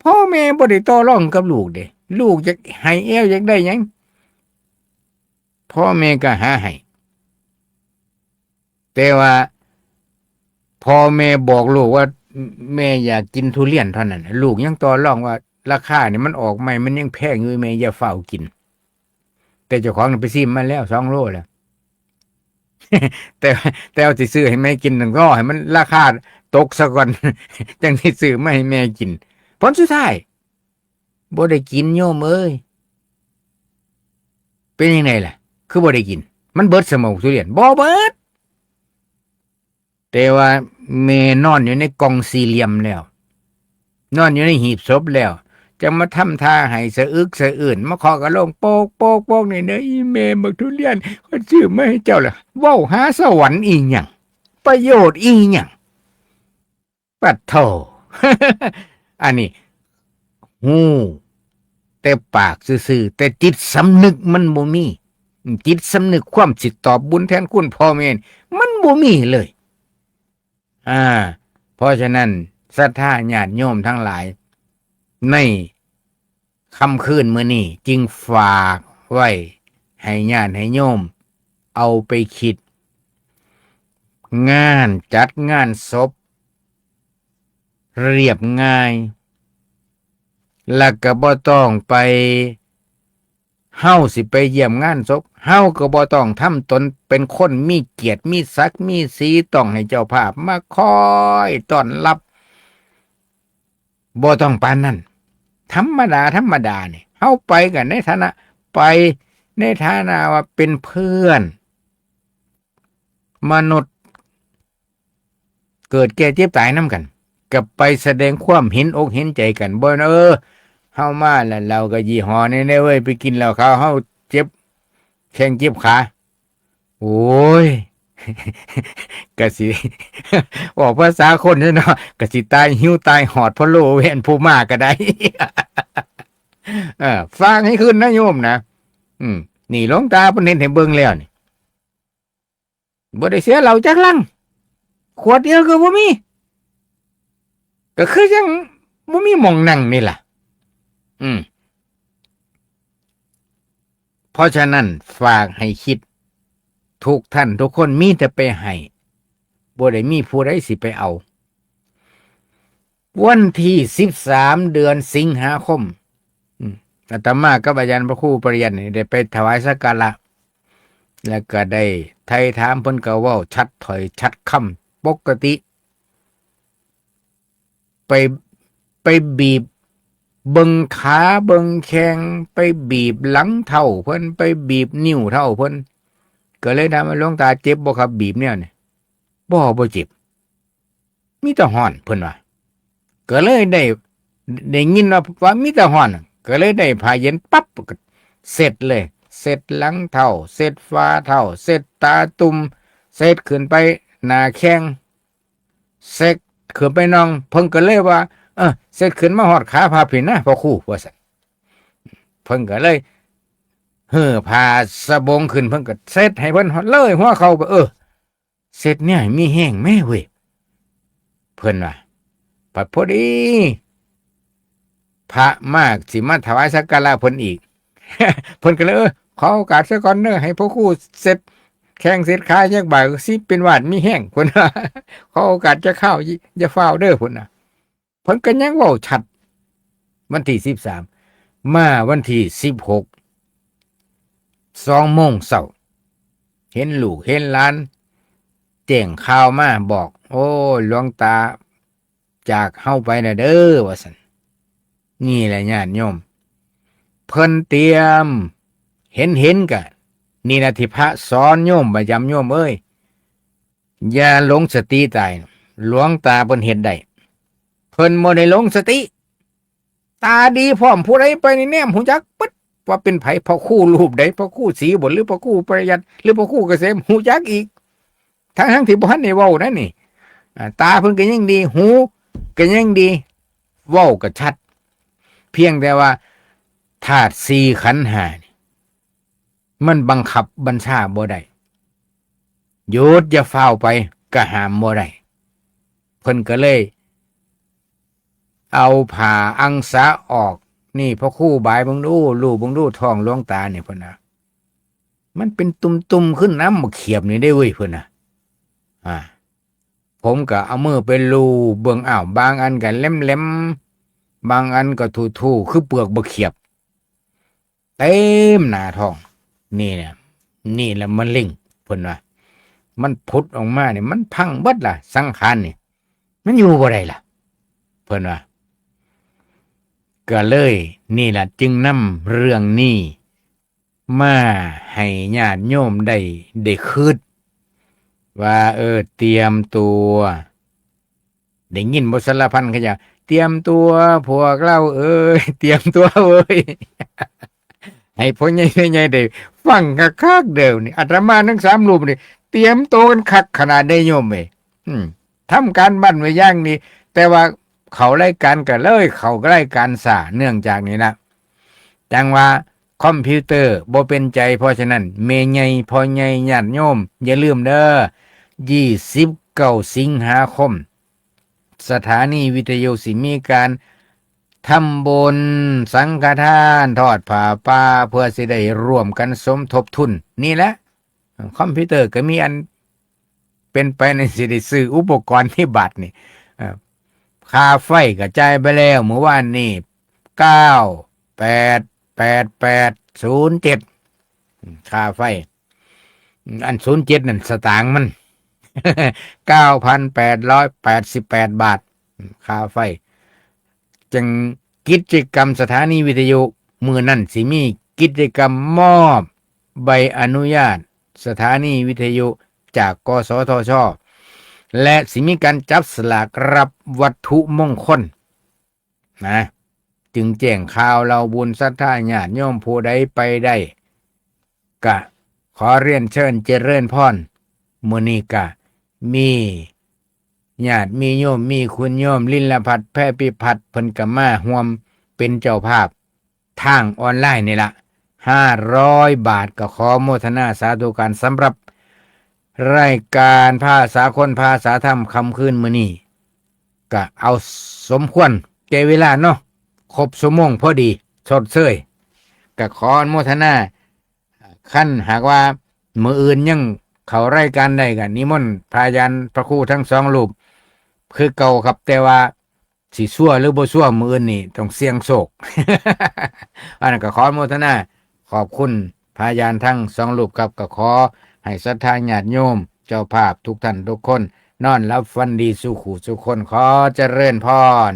พ่อแม่บ่ได้ต่อรองกับลูกเด้ ลูกอยากให้แอวอยากได้หยัง พ่อแม่ก็หาให้ แต่ว่าพ่อแม่บอกลูกว่า แม่อยากกินทุเรียนเท่านั้น ลูกยังต่อรองว่า ราคานี่มันออกใหม่ มันยังแพงอยู่ แม่อย่าฟ้าวกิน แต่เจ้าของน่ะไปซิมมาแล้วสองโลแล้ว แต่ แต่เอาสิซื้อให้แม่กิน ต้องรอให้มันราคาตกซะก่อน จั่งสิซื้อมาให้แม่กิน ผลสุดท้าย บ่ได้กินโยมเอ้ย เป็นจั่งใดล่ะ คือบ่ได้กิน มันเบิดซะบ่ทุเรียน บ่เบิด แต่ว่าแม่นอนอยู่ในกล่องสี่เหลี่ยมแล้ว นอนอยู่ในหีบศพแล้ว จั่งมาทำท่าให้สะอึกสะอื้น มาเคาะกะโหลงโป๊กโป๊กโป๊กนี่เด้อ อีแม่บักทุเรียน ข้อยซื้อมาให้เจ้าล่ะ เว้าหาสวรรค์อีหยัง ประโยชน์อีหยัง ปัดโธ่ อันนี้ ฮู้แต่ปากซื่อๆ แต่จิตสำนึกมันบ่มี จิตสำนึกความสิตอบบุญแทนคุณพ่อแม่นี่ มันบ่มีเลย อ่า เพราะฉะนั้น ศรัทธาญาติโยมทั้งหลาย ในค่ำคืนมื้อนี้ จึงฝากไว้ให้ญาติให้โยม เอาไปคิด งานจัดงานศพ เรียบง่าย แล้วก็บ่ต้องไป เฮาสิไปเยี่ยมงานศพ เฮาก็บ่ต้องทำตนเป็นคนมีเกียรติ มีศักดิ์ มีศรี ต้องให้เจ้าภาพมาคอยต้อนรับ บ่ต้องปานนั้น ธรรมดา ธรรมดานี่ เฮาไปกันในฐานะ ไปในฐานะว่าเป็นเพื่อน มนุษย์ เกิดแก่เจ็บตายนำกัน ก็ไปแสดงความเห็นอกเห็นใจกัน บ่ เออ เฮามาแล้ว เหล้าก็ยี่ห้อนี้เด้อเว้ย ไปกินเหล้าขาว เฮาเจ็บแข้งเจ็บขา โอ้ย ก็สิ ออกภาษาคนเนาะ ก็สิตายหิวตายหอดพะโล้แว่นผู้มาก็ได้ เออ ฝากให้คืนนะโยมนะ อืม นี่หลวงตาเพิ่นเฮ็ดให้เบิ่งแล้วนี่ บ่ได้เสียเหล้าจักลัง ขวดเดียวก็บ่มี ก็คือจั่งบ่มีหม่องนั่งนี่ล่ะ อืม เพราะฉะนั้นฝากให้คิด ทุกท่านทุกคนมีแต่ไปให้ บ่ได้มีผู้ใดสิไปเอา วันที่สิบสาม เดือนสิงหาคม อืม อาตมากับอาจารย์พระครูปริยัตินี่ได้ไปถวายสักการะ แล้วก็ได้ไถ่ถามเพิ่นก็เว้าชัดถ้อยชัดคำปกติ ไป ไปบีบ เบิ่งขาเบิ่งแข้ง ไปบีบหลังเท้าเพิ่น ไปบีบนิ้วเท้าเพิ่น ก็เลยถามว่า "หลวงตาเจ็บบ่ครับ บีบแนวนี้?" "บ่ บ่เจ็บ มีแต่ฮ้อน" เพิ่นว่า ก็เลยได้ ได้ยินว่า ว่ามีแต่ฮ้อน ก็เลยได้ผ้าเย็นปั๊บ ก็เช็ดเลย เช็ดหลังเท้า เช็ดฝ่าเท้า เช็ดตาตุ่ม เช็ดขึ้นไปหน้าแข้ง เช็ดขึ้นไปน่อง เพิ่นก็เลยว่า "เออ เช็ดขึ้นมาฮอดขาพับพี้นะพ่อครู" ว่าซั่น เพิ่นก็เลยหื้อผ้าสบงขึ้น เพิ่นก็เช็ดให้เพิ่นฮอดเลยหัวเข่า เออ เช็ดเนี่ยมีแฮงแม่เว้ย เพิ่นว่า บัดพอดี พระมาสิมาถวายสักการะเพิ่นอีก เพิ่นก็เลย "เออ ขอโอกาสซะก่อนเด้อ ให้พ่อครูเช็ดแข้งเช็ดขาจักบาด สิเป็นหวัดมีแฮง" เพิ่นว่า "ขอโอกาสจักคราว อย่าฟ้าวเด้อ" เพิ่นน่ะ เพิ่นก็ยังเว้าชัด วันที่สิบสาม มาวันที่สิบหก สองโมงเช้า เห็นลูกเห็นหลานแจ้งข่าวมาบอก "โอ้ หลวงตาจากเฮาไปแล้วเด้อ" ว่าซั่น นี่แหละญาติโยม เพิ่นเตรียม เห็นเห็นกะ นี่นะที่พระสอนโยมประจำ "โยมเอ้ย อย่าหลงสติตาย หลวงตาเพิ่นเฮ็ดได้ เพิ่นบ่ได้หลงสติ ตาดีพร้อม ผู้ใดไปนี่แนมฮู้จักปึ๊ด ว่าเป็นไผ พระครูรูปใด พระครูศรีบ่ หรือพระครูปริยัติ หรือพระครูเกษม ฮู้จักอีก ทั้งๆ ที่บ่ทันได้เว้านั่นนี่ อ่า ตาเพิ่นก็ยังดี หูก็ยังดี เว้าก็ชัด เพียงแต่ว่าธาตุสี่ขันธ์ห้านี่ มันบังคับบัญชาบ่ได้ หยุดอย่าฟ้าวไป ก็ห้ามบ่ได้ เพิ่นก็เลย เอาผ้าอังสาออก "นี่พ่อครูบายเบิ่งดู ลูบเบิ่งดูท้องหลวงตานี่" เพิ่นน่ะ "มันเป็นตุ่มๆ คือน้ำบักเขียบนี่เด้เว้ย" เพิ่นน่ะ อ่า ผมก็เอามือไปลูบเบิ่ง อ้าว บางอันก็แหลมๆ บางอันก็ทู่ๆ คือเปลือกบักเขียบ เต็มหน้าท้อง นี่แหละ นี่แหละมะเร็ง เพิ่นว่า มันผุดออกมานี่ มันพังเบิดล่ะ สังขารนี่ มันอยู่บ่ได้ล่ะ เพิ่นว่า ก็เลย นี่ล่ะ จึงนำเรื่องนี้มาให้ญาติโยมได้ ได้คิดว่า เออ เตรียมตัว ได้ยินบ่สารพันเขาเจ้า "เตรียมตัวพวกเราเอ้ย เตรียมตัวเว้ย" ให้พ่อใหญ่แม่ใหญ่ได้ฟังคักๆ เด้อนี่ อาตมาทั้งสามรูปนี่ เตรียมตัวกันคักขนาดใดโยมเอ้ย อืม ทำการบ้านไว้อย่างดี แต่ว่าเข้ารายการก็เลย เข้ารายการช้า เนื่องจากนี่นะ จั่งว่าคอมพิวเตอร์บ่เป็นใจ เพราะฉะนั้น แม่ใหญ่ พ่อใหญ่ ญาติโยม อย่าลืมเด้อ ยี่สิบเก้า สิงหาคม สถานีวิทยุสิมีการทำบุญสังฆทาน ทอดผ้าป่า เพื่อสิได้ร่วมกันสมทบทุน นี่แหละ คอมพิวเตอร์ก็มีอันเป็นไปในสิได้ซื้ออุปกรณ์ที่บัดนี่ เอ่อ ค่าไฟก็จ่ายไปแล้ว เมื่อวานนี่ เก้าแปดแปดแปดศูนย์เจ็ด ค่าไฟ อันศูนย์เจ็ดนั่นสตางค์มัน เก้าพันแปดร้อยแปดสิบแปดบาท ค่าไฟ จั่งกิจกรรมสถานีวิทยุ มื้อนั้นสิมีกิจกรรมมอบใบอนุญาตสถานีวิทยุจาก กสทช. และสิมีการจับสลากรับวัตถุมงคล นะ จึงแจ้งข่าวเหล่าบุญศรัทธาญาติโยมผู้ใดไปได้ กะขอเรียนเชิญเจริญพร มื้อนี้กะมีญาติมีโยม มีคุณโยม ลินลพัฒน์ แพรพิพัฒน์ เพิ่นกะมาร่วมเป็นเจ้าภาพทางออนไลน์นี่ละ ห้าร้อยบาท กะขอโมทนาสาธุการสำหรับ รายการภาษาคนภาษาธรรมค่ำคืนมื้อนี้ กะเอาสมควรแก่เวลาเนาะ ครบชั่วโมงพอดี ชดเชย กะขออนุโมทนา คันหากว่ามื้ออื่นยังเข้ารายการได้ กะนิมนต์พระอาจารย์พระครูทั้งสองรูป คือเก่าครับ แต่ว่า สิซั่วหรือบ่ซั่วมื้ออื่นนี่ต้องเสี่ยงโชค อันนั้นก็ขออนุโมทนาขอบคุณพระอาจารย์ทั้งสองรูปครับ ก็ขอให้ศรัทธาญาติโยมเจ้าภาพทุกท่านทุกคน นอนหลับฝันดีสู่ผู้สู่คน ขอเจริญพร